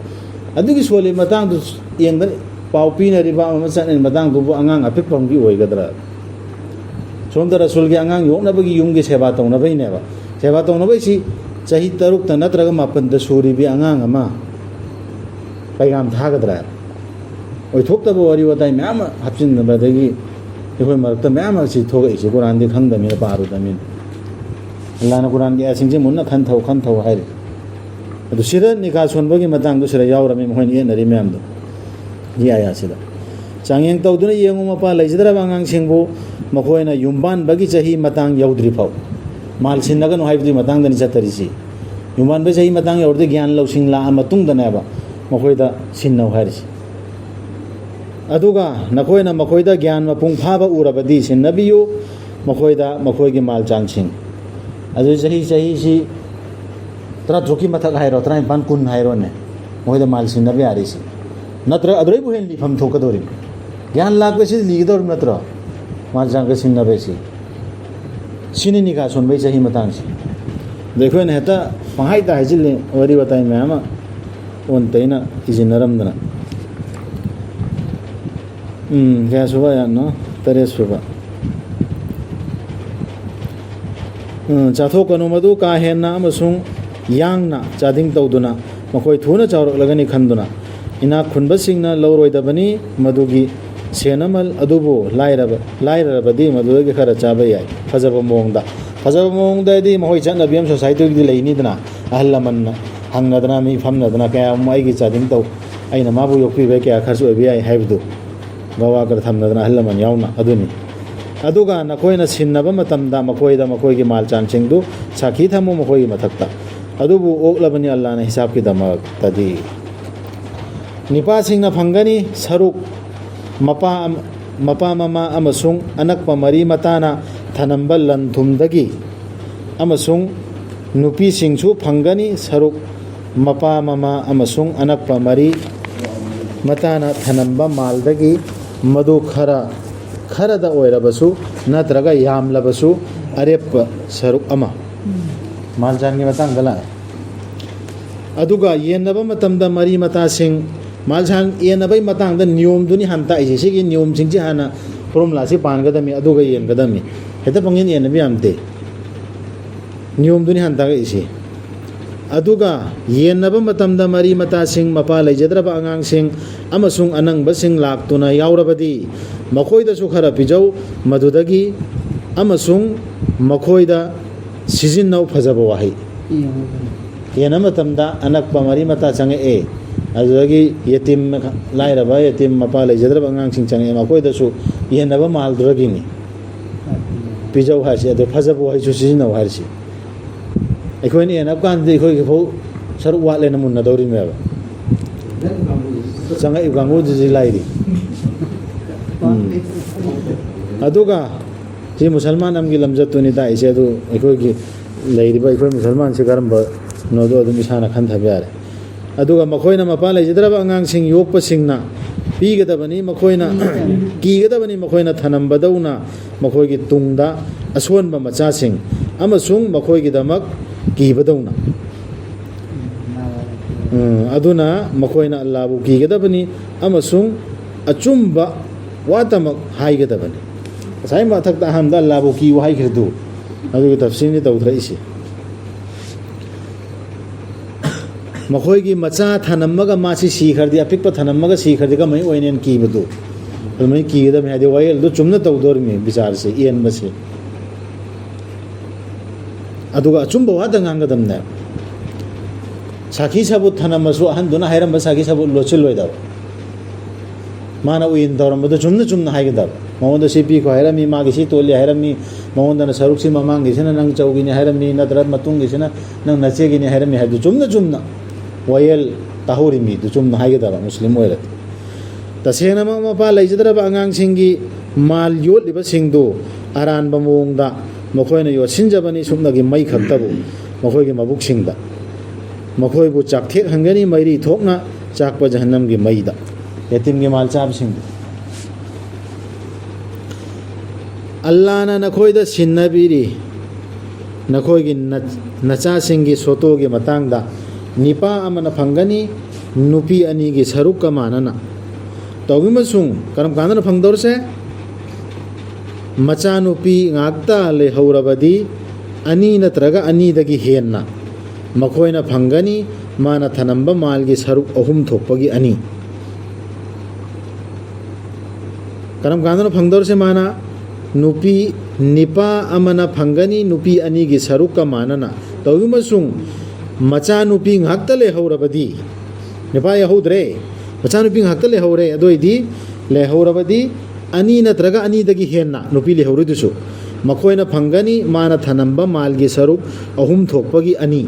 ꯑꯗꯨꯒꯤ ꯁꯣꯜꯂꯤ ꯃꯇꯥꯡꯗꯨ ꯌꯦꯡꯗꯅ ꯄꯥꯎ ꯄꯤꯅꯔꯤꯕ ꯑꯃ ꯆꯠꯅꯔꯤ ꯃꯇꯥꯡꯗꯨꯕꯨ ꯑꯉꯥꯡ ꯑꯄꯤꯛꯄ ꯑꯃꯒꯤ ꯑꯣꯏꯒꯗ꯭ꯔꯥ? ꯁꯣꯝꯗ ꯔꯁꯨꯜꯒꯤ ꯑꯉꯥꯡ ꯌꯣꯛꯅꯕꯒꯤ ꯌꯨꯝꯒꯤ ꯁꯦꯕꯥ ꯇꯧꯅꯕꯩꯅꯦꯕ꯫ ꯁꯦꯕꯥ ꯇꯧꯅꯕꯩꯁꯤ ꯆꯍꯤ ꯇꯔꯨꯛꯇ ꯅꯠꯇ꯭ꯔꯒ ꯃꯥꯄꯟꯗ ꯁꯨꯔꯤꯕꯤ ꯑꯉꯥꯡ ꯑꯃ ꯄꯩꯒꯥꯝ ꯊꯥꯒꯗ꯭ꯔꯥ? ꯑꯣꯏꯊꯣꯛꯇꯕ ꯋꯥꯔꯤ ꯋꯥꯇꯥꯏ ꯃꯌꯥꯝ ꯑꯃ ꯍꯥꯞꯆꯤꯟꯅꯕꯗꯒꯤ ꯑꯩꯈꯣꯏ ꯃꯔꯛꯇ ꯃꯌꯥꯝ ꯑꯃ ꯁꯤ ꯊꯣꯛꯂꯛꯏꯁꯤ, ꯀꯨꯔꯥꯟꯗꯤ ꯈꯪꯗꯕꯅꯤꯅ, ꯄꯥꯔꯨꯗꯕꯅꯤꯅ꯫ ꯑꯜꯂꯥꯍꯅ ꯀꯨꯔꯥꯟꯒꯤ ꯑꯥꯌꯥꯁꯤꯡꯁꯦ ꯃꯨꯟꯅ ꯈꯟꯊꯧ, ꯈꯟꯊꯧ ꯍꯥꯏꯔꯤ꯫ ꯑꯗꯨ ꯁꯤꯗ ꯅꯤꯀꯥ ꯁꯣꯟꯕꯒꯤ ꯃꯇꯥꯡꯗꯣ ꯁꯤꯗ ꯌꯥꯎꯔꯝꯃꯤ, ꯃꯈꯣꯏꯅ ꯌꯦꯠꯅꯔꯤ ꯃꯌꯥꯝꯗꯣ꯫ ꯁꯤ ꯑꯥꯌꯥꯁꯤꯗ, "ꯆꯥꯡꯌꯦꯡ ꯇꯧꯗꯨꯅ ꯌꯦꯡꯉꯨ, ꯃꯄꯥ ꯂꯩꯖꯗ꯭ꯔꯕ ꯑꯉꯥꯡꯁꯤꯡꯕꯨ ꯃꯈꯣꯏꯅ ꯌꯨꯝꯕꯥꯟꯕꯒꯤ ꯆꯍꯤ ꯃꯇꯥꯡ ꯌꯧꯗ꯭ꯔꯤ ꯐꯥꯎ"꯫ ꯃꯥꯜ ꯁꯤꯟꯅꯒꯅꯨ ꯍꯥꯏꯕꯗꯨꯒꯤ ꯃꯇꯥꯡꯗꯅꯤ ꯆꯠꯇꯔꯤꯁꯤ꯫ ꯌꯨꯝꯕꯥꯟꯕ ꯆꯍꯤ ꯃꯇꯥꯡ ꯌꯧꯔꯗꯤ ꯒ꯭ꯌꯥꯟ ꯂꯧꯁꯤꯡ ꯂꯥꯛꯑ ꯃꯇꯨꯡꯗꯅꯦꯕ ꯃꯈꯣꯏꯗ ꯁꯤꯟꯅꯧ ꯍꯥꯏꯔꯤꯁꯤ꯫ "ꯑꯗꯨꯒ ꯅꯈꯣꯏꯅ ꯃꯈꯣꯏꯗ ꯒ꯭ꯌꯥꯟ ꯃꯄꯨꯡ ꯐꯥꯕ ꯎꯔꯕꯗꯤ ꯁꯤꯟꯅꯕꯤꯌꯨ ꯃꯈꯣꯏꯗ ꯃꯈꯣꯏꯒꯤ ꯃꯥꯜ ꯆꯥꯡꯁꯤꯡ"꯫ ꯑꯗꯨ ꯆꯍꯤ, ꯆꯍꯤꯁꯤ ꯇꯔꯥꯇꯔꯨꯛꯀꯤ ꯃꯊꯛ ꯍꯥꯏꯔꯣ, ꯇꯔꯥꯅꯤꯄꯥꯟ, ꯀꯨꯟ ꯍꯥꯏꯔꯣꯅꯦ, ꯃꯈꯣꯏꯗ ꯃꯥꯜ ꯁꯤꯟꯅꯕ ꯌꯥꯔꯤꯁꯤ꯫ ꯅꯠꯇ꯭ꯔꯒ ꯑꯗꯨꯗꯩꯕꯨ ꯍꯦꯟꯅ ꯂꯤꯐꯝ ꯊꯣꯛꯀꯗꯧꯔꯤꯕꯅꯤ꯫ ꯒ꯭ꯌꯥꯟ ꯂꯥꯛꯄꯁꯤ ꯂꯤꯒꯗꯧꯔꯤꯕ ꯅꯠꯇ꯭ꯔꯣ? ꯃꯥꯜ ꯆꯥꯡꯒ ꯁꯤꯟꯅꯕꯁꯤ꯫ ꯁꯤꯅꯤ ꯅꯤꯀꯥ ꯁꯣꯟꯕꯒꯤ ꯆꯍꯤ ꯃꯇꯥꯡꯁꯤ꯫ ꯑꯗ ꯑꯩꯈꯣꯏꯅ ꯍꯦꯛꯇ ꯄꯪꯍꯥꯏꯗ ꯍꯥꯏꯖꯤꯜꯂꯤ, ꯋꯥꯔꯤ ꯋꯥꯇꯥꯏ ꯃꯌꯥꯝ ꯑꯃ꯫ ꯑꯣꯟ ꯇꯩꯅ ꯏꯁꯤꯟꯅꯔꯝꯗꯅ꯫ ꯎꯝ, ꯀꯌꯥ ꯁꯨꯕ ꯑꯌꯥꯠꯅꯣ? ꯇꯔꯦꯠ ꯁꯨꯕ꯫ ꯎꯝ, ꯆꯥꯊꯣꯛꯀꯅꯨ, ꯃꯗꯨ ꯀꯥ ꯍꯦꯟꯅ ꯑꯃꯁꯨꯡ ꯌꯥꯡꯅ ꯆꯥꯗꯤꯡ ꯇꯧꯗꯨꯅ, ꯃꯈꯣꯏ ꯊꯨꯅ ꯆꯥꯎꯔꯛꯂꯒꯅꯤ ꯈꯟꯗꯨꯅ꯫ ꯏꯅꯥꯛ ꯈꯨꯟꯕꯁꯤꯡꯅ ꯂꯧꯔꯣꯏꯗꯕꯅꯤ ꯃꯗꯨꯒꯤ ꯁꯦꯟ ꯑꯃ, ꯑꯗꯨꯕꯨ ꯂꯥꯏꯔꯕ, ꯂꯥꯏꯔꯔꯕꯗꯤ ꯃꯗꯨꯗꯒꯤ ꯈꯔ ꯆꯥꯕ ꯌꯥꯏ꯫ ꯐꯖꯕ ꯃꯑꯣꯡꯗ, ꯐꯖꯕ ꯃꯑꯣꯡꯗ ꯍꯥꯏꯗꯤ ꯃꯈꯣꯏ ꯆꯠꯅꯕꯤ ꯑꯃ ꯁꯣꯁꯥꯏꯇꯤꯒꯤꯗꯤ ꯂꯩꯅꯤꯗꯅ, ꯑꯍꯜ ꯂꯃꯟꯅ ꯍꯪꯅꯗꯅ, ꯃꯤ ꯐꯝꯅꯗꯅ, "ꯀꯌꯥ ꯑꯃꯨꯛ ꯑꯩꯒꯤ ꯆꯥꯗꯤꯡ ꯇꯧ, ꯑꯩꯅ ꯃꯥꯕꯨ ꯌꯣꯛꯄꯤꯕ ꯀꯌꯥ ꯈꯔꯁꯨ ꯑꯣꯏꯕ ꯌꯥꯏ" ꯍꯥꯏꯕꯗꯨ, ꯕꯕꯥꯒ ꯊꯝꯅꯗꯅ ꯑꯍꯜ ꯂꯃꯟ ꯌꯥꯎꯅ꯫ ꯑꯗꯨꯅꯤ꯫ ꯑꯗꯨꯒ ꯅꯈꯣꯏꯅ ꯁꯤꯟꯅꯕ ꯃꯇꯝꯗ ꯃꯈꯣꯏꯗ ꯃꯈꯣꯏꯒꯤ ꯃꯥꯜ ꯆꯥꯟꯁꯤꯡꯗꯨ ꯁꯥꯈꯤ ꯊꯝꯃꯨ ꯃꯈꯣꯏꯒꯤ ꯃꯊꯛꯇ꯫ ꯑꯗꯨꯕꯨ ꯑꯣꯛꯂꯕꯅꯤ ꯑꯜꯂꯥꯅ ꯍꯤꯁꯥꯕꯀꯤꯗꯃꯛꯇꯗꯤ꯫ ꯅꯤꯄꯥꯁꯤꯡꯅ ꯐꯪꯒꯅꯤ ꯁꯔꯨꯛ ꯃꯄꯥ ꯑꯃ-, ꯃꯄꯥ ꯃꯃꯥ ꯑꯃꯁꯨꯡ ꯑꯅꯛꯄ ꯃꯔꯤ ꯃꯇꯥꯅ ꯊꯅꯝꯕ ꯂꯟ ꯊꯨꯝꯗꯒꯤ, ꯑꯃꯁꯨꯡ ꯅꯨꯄꯤꯁꯤꯡꯁꯨ ꯐꯪꯒꯅꯤ ꯁꯔꯨꯛ ꯃꯄꯥ ꯃꯃꯥ ꯑꯃꯁꯨꯡ ꯑꯅꯛꯄ ꯃꯔꯤ ꯃꯇꯥꯅ ꯊꯅꯝꯕ ꯃꯥꯜꯗꯒꯤ, ꯃꯗꯨ ꯈꯔ, ꯈꯔꯗ ꯑꯣꯏꯔꯕꯁꯨ ꯅꯠꯇ꯭ꯔꯒ ꯌꯥꯝꯂꯕꯁꯨ ꯑꯔꯦꯞꯄ ꯁꯔꯨꯛ ꯑꯃ꯫ ꯃꯥꯜꯖꯥꯟꯒꯤ ꯃꯇꯥꯡꯗ ꯂꯥꯛꯑꯦ꯫ ꯑꯗꯨꯒ ꯌꯦꯟꯅꯕ ꯃꯇꯝꯗ ꯃꯔꯤ ꯃꯇꯥꯁꯤꯡ, ꯃꯥꯜꯁꯥꯟ ꯌꯦꯟꯅꯕꯒꯤ ꯃꯇꯥꯡꯗ ꯅꯤꯌꯣꯝꯗꯨꯅꯤ ꯍꯥꯟꯅ ꯇꯥꯛꯏꯁꯦ꯫ ꯁꯤꯒꯤ ꯅꯤꯌꯣꯝꯁꯤꯡꯁꯤ ꯍꯥꯟꯅ, ꯐꯣꯔꯃꯨꯂꯥꯁꯤ ꯄꯥꯟꯒꯗꯕꯅꯤ, ꯑꯗꯨꯒ ꯌꯦꯟꯒꯗꯕꯅꯤ꯫ ꯍꯦꯛꯇ ꯄꯪꯌꯦꯟ ꯌꯦꯟꯅꯕ ꯌꯥꯝꯗꯦ꯫ ꯅꯤꯌꯣꯝꯗꯨꯅꯤ ꯍꯥꯟꯅ ꯇꯥꯛꯂꯛꯏꯁꯤ꯫ ꯑꯗꯨꯒ ꯌꯦꯟꯅꯕ ꯃꯇꯝꯗ ꯃꯔꯤ ꯃꯇꯥꯁꯤꯡ, ꯃꯄꯥ ꯂꯩꯖꯗ꯭ꯔꯕ ꯑꯉꯥꯡꯁꯤꯡ ꯑꯃꯁꯨꯡ ꯑꯅꯪꯕꯁꯤꯡ ꯂꯥꯛꯇꯨꯅ ꯌꯥꯎꯔꯕꯗꯤ, ꯃꯈꯣꯏꯗꯁꯨ ꯈꯔ ꯄꯤꯖꯧ, ꯃꯗꯨꯗꯒꯤ, ꯑꯃꯁꯨꯡ ꯃꯈꯣꯏꯗ ꯁꯤꯖꯤꯟꯅꯧ꯫ ꯐꯖꯕ ꯋꯥꯍꯩ꯫ ꯌꯦꯟꯕ ꯃꯇꯝꯗ ꯑꯅꯛꯄ ꯃꯔꯤ ꯃꯇꯥ ꯆꯪꯉꯛꯑꯦ, ꯑꯗꯨꯗꯒꯤ ꯌꯦꯇꯤꯝ, ꯂꯥꯏꯔꯕ ꯌꯦꯇꯤꯝ, ꯃꯄꯥ ꯂꯩꯖꯗ꯭ꯔꯕ ꯑꯉꯥꯡꯁꯤꯡ ꯆꯪꯉꯛꯑꯦ, ꯃꯈꯣꯏꯗꯁꯨ ꯌꯦꯟꯅꯕ ꯃꯥꯜꯗꯨꯔꯒꯤꯅꯤ ꯄꯤꯖꯧ ꯍꯥꯏꯔꯤꯁꯤ꯫ ꯑꯗꯣ ꯐꯖꯕ ꯋꯥꯍꯩꯁꯨ ꯁꯤꯖꯤꯟꯅꯧ ꯍꯥꯏꯔꯤꯁꯤ꯫ ꯑꯩꯈꯣꯏꯅ ꯌꯦꯟꯅꯕ ꯀꯥꯟꯗꯗꯤ ꯑꯩꯈꯣꯏꯒꯤ ꯐꯧ ꯁꯔꯨꯛ ꯋꯥꯠꯂꯦꯅ ꯃꯨꯟꯅꯗꯧꯔꯤꯃꯦꯕ꯫ ꯆꯪꯉꯛꯏꯕ ꯀꯥꯡꯕꯨꯗꯨꯗꯤ ꯂꯥꯏꯔꯤ꯫ ꯎꯝ꯫ ꯑꯗꯨꯒ ꯁꯤ ꯃꯨꯁꯜꯃꯥꯟ ꯑꯃꯒꯤ ꯂꯝꯆꯠꯇꯨꯅꯤ ꯇꯥꯛꯏꯁꯦ꯫ ꯑꯗꯨ ꯑꯩꯈꯣꯏꯒꯤ ꯂꯩꯔꯤꯕ ꯑꯩꯈꯣꯏ ꯃꯨꯁꯜꯃꯥꯟꯁꯤ ꯀꯔꯝꯕꯅꯣꯗꯣ ꯑꯗꯨꯝ ꯏꯁꯥꯅ ꯈꯟꯊꯕ ꯌꯥꯔꯦ꯫ ꯑꯗꯨꯒ ꯃꯈꯣꯏꯅ ꯃꯄꯥ ꯂꯩꯖꯗ꯭ꯔꯕ ꯑꯉꯥꯡꯁꯤꯡ ꯌꯣꯛꯄꯁꯤꯡꯅ ꯄꯤꯒꯗꯕꯅꯤ, ꯃꯈꯣꯏꯅ ꯀꯤꯒꯗꯕꯅꯤ, ꯃꯈꯣꯏꯅ ꯊꯅꯝꯕꯗꯧꯅ ꯃꯈꯣꯏꯒꯤ ꯇꯨꯡꯗ ꯑꯁꯣꯟꯕ ꯃꯆꯥꯁꯤꯡ ꯑꯃꯁꯨꯡ ꯃꯈꯣꯏꯒꯤꯗꯃꯛ ꯀꯤꯕꯗꯧꯅ꯫ ꯎꯝ, ꯑꯗꯨꯅ ꯃꯈꯣꯏꯅ ꯑꯜꯂꯥꯕꯨ ꯀꯤꯒꯗꯕꯅꯤ ꯑꯃꯁꯨꯡ ꯑꯆꯨꯝꯕ ꯋꯥꯇꯃꯛ ꯍꯥꯏꯒꯗꯕꯅꯤ꯫ ꯉꯁꯥꯏ ꯃꯊꯛꯇ ꯑꯍꯥꯟꯕꯗ ꯑꯜꯂꯥꯕꯨ ꯀꯤꯌꯨ ꯍꯥꯏꯈ꯭ꯔꯗꯨ, ꯑꯗꯨꯒꯤ ꯇꯐꯁꯤꯜꯅꯤ ꯇꯧꯊꯔꯛꯏꯁꯤ꯫ ꯃꯈꯣꯏꯒꯤ ꯃꯆꯥ ꯊꯅꯝꯃꯒ ꯃꯥꯁꯤ ꯁꯤꯈ꯭ꯔꯗꯤ, ꯑꯄꯤꯛꯄ ꯊꯅꯝꯃꯒ ꯁꯤꯈ꯭ꯔꯗꯤ ꯀꯃꯥꯏꯅ ꯑꯣꯏꯅꯦꯅ ꯀꯤꯕꯗꯨ, ꯑꯗꯨꯃꯥꯏꯅ ꯀꯤꯒꯗꯕꯅꯤ꯫ ꯍꯥꯏꯗꯤ ꯋꯥꯌꯦꯜꯗꯨ ꯆꯨꯝꯅ ꯇꯧꯗꯣꯔꯤꯃꯤ, ꯕꯤꯆꯥꯔꯁꯦ, ꯏꯟꯕꯁꯦ꯫ ꯑꯗꯨꯒ ꯑꯆꯨꯝꯕ ꯋꯥꯗ ꯉꯥꯡꯒꯗꯕꯅꯦ꯫ ꯁꯥꯈꯤ ꯁꯥꯕꯨꯠ ꯊꯅꯝꯃꯁꯨ ꯑꯍꯟꯗꯨꯅ ꯍꯥꯏꯔꯝꯕ ꯁꯥꯈꯤ ꯁꯥꯕꯨꯠ ꯂꯣꯠꯁꯤꯜꯂꯣꯏꯗꯕ꯫ ꯃꯥꯅ ꯎꯌꯦꯟ ꯇꯧꯔꯝꯕꯗꯣ ꯆꯨꯝꯅ ꯆꯨꯝꯅ ꯍꯥꯏꯒꯗꯕ꯫ ꯃꯉꯣꯟꯗ ꯁꯤ ꯄꯤꯈꯣ ꯍꯥꯏꯔꯝꯃꯤ, ꯃꯥꯒꯤ ꯁꯤ ꯇꯣꯜꯂꯤ ꯍꯥꯏꯔꯝꯃꯤ, ꯃꯉꯣꯟꯗꯅ ꯁꯔꯨꯛꯁꯤ ꯃꯃꯥꯡꯒꯤꯁꯤꯅ ꯅꯪ ꯆꯧꯒꯤꯅꯤ ꯍꯥꯏꯔꯝꯃꯤ, ꯅꯠꯇ꯭ꯔꯒ ꯃꯇꯨꯡꯒꯤꯁꯤꯅ ꯅꯪ ꯅꯆꯦꯒꯤꯅꯤ ꯍꯥꯏꯔꯝꯃꯤ ꯍꯥꯏꯕꯗꯨ ꯆꯨꯝꯅ ꯆꯨꯝꯅ ꯋꯥꯌꯦꯜ ꯇꯥꯍꯧꯔꯤ ꯃꯤꯗꯨ ꯆꯨꯝꯅ ꯍꯥꯏꯒꯗꯕ ꯃꯨꯁꯂꯤꯝ ꯑꯣꯏꯔꯗꯤ꯫ ꯇꯁꯦꯡꯅꯃꯛ ꯃꯄꯥ ꯂꯩꯖꯗ꯭ꯔꯕ ꯑꯉꯥꯡꯁꯤꯡꯒꯤ ꯃꯥꯜ ꯌꯣꯠꯂꯤꯕꯁꯤꯡꯗꯨ ꯑꯔꯥꯟꯕ ꯃꯑꯣꯡꯗ ꯃꯈꯣꯏꯅ ꯌꯣꯠꯁꯤꯟꯖꯕꯅꯤ, ꯁꯨꯞꯅꯒꯤ ꯃꯩ ꯈꯛꯇꯕꯨ ꯃꯈꯣꯏꯒꯤ ꯃꯕꯨꯛꯁꯤꯡꯗ꯫ ꯃꯈꯣꯏꯕꯨ ꯆꯥꯛꯊꯦꯛꯍꯟꯒꯅꯤ, ꯃꯩꯔꯤ ꯊꯣꯛꯅ ꯆꯥꯛꯄ ꯖꯍꯟꯅꯝꯒꯤ ꯃꯩꯗ꯫ ꯌꯦꯇꯤꯝꯒꯤ ꯃꯥꯜ ꯆꯥꯕꯁꯤꯡꯗꯨ꯫ ꯑꯜꯂꯥꯅ ꯅꯈꯣꯏꯗ ꯁꯤꯟꯅꯕꯤꯔꯤ꯫ ꯅꯈꯣꯏꯒꯤ ꯅ-, ꯅꯆꯥꯁꯤꯡꯒꯤ ꯁꯣꯇꯣꯒꯤ ꯃꯇꯥꯡꯗ ꯅꯤꯄꯥ ꯑꯃꯅ ꯐꯪꯒꯅꯤ, ꯅꯨꯄꯤ ꯑꯅꯤꯒꯤ ꯁꯔꯨꯛꯀ ꯃꯥꯟꯅꯅ꯫ ꯇꯧꯏꯃꯁꯨꯡ ꯀꯔꯝ ꯀꯥꯟꯗꯅ ꯐꯪꯗꯧꯔꯤꯁꯦ? ꯃꯆꯥꯅꯨꯄꯤ ꯉꯥꯛꯇ ꯂꯩꯍꯧꯔꯕꯗꯤ ꯑꯅꯤ ꯅꯠꯇ꯭ꯔꯒ ꯑꯅꯤꯗꯒꯤ ꯍꯦꯟꯅ ꯃꯈꯣꯏꯅ ꯐꯪꯒꯅꯤ, ꯃꯥꯅ ꯊꯅꯝꯕ ꯃꯥꯜꯒꯤ ꯁꯔꯨꯛ ꯑꯍꯨꯝ ꯊꯣꯛꯄꯒꯤ ꯑꯅꯤ꯫ ꯀꯔꯝ ꯀꯥꯟꯗꯅ ꯐꯪꯗꯧꯔꯤꯁꯦ ꯃꯥꯅ? ꯅꯨꯄꯤ ꯅꯤꯄꯥ ꯑꯃꯅ ꯐꯪꯒꯅꯤ, ꯅꯨꯄꯤ ꯑꯅꯤꯒꯤ ꯁꯔꯨꯛꯀ ꯃꯥꯟꯅꯅ꯫ ꯇꯧꯏꯃꯁꯨꯡ ꯃꯆꯥꯅꯨꯄꯤ ꯉꯥꯛꯇ ꯂꯩꯍꯧꯔꯕꯗꯤ, ꯅꯨꯄꯥ ꯌꯥꯍꯧꯗ꯭ꯔꯦ, ꯃꯆꯥꯅꯨꯄꯤ ꯉꯥꯛꯇ ꯂꯩꯍꯧꯔꯦ, ꯑꯗꯨ ꯑꯣꯏꯗꯤ ꯂꯩꯍꯧꯔꯕꯗꯤ ꯑꯅꯤ ꯅꯠꯇ꯭ꯔꯒ ꯑꯅꯤꯗꯒꯤ ꯍꯦꯟꯅ ꯅꯨꯄꯤ ꯂꯩꯍꯧꯔꯣꯏꯗꯨꯁꯨ ꯃꯈꯣꯏꯅ ꯐꯪꯒꯅꯤ, ꯃꯥꯅ ꯊꯅꯝꯕ ꯃꯥꯜꯒꯤ ꯁꯔꯨꯛ ꯑꯍꯨꯝ ꯊꯣꯛꯄꯒꯤ ꯑꯅꯤ꯫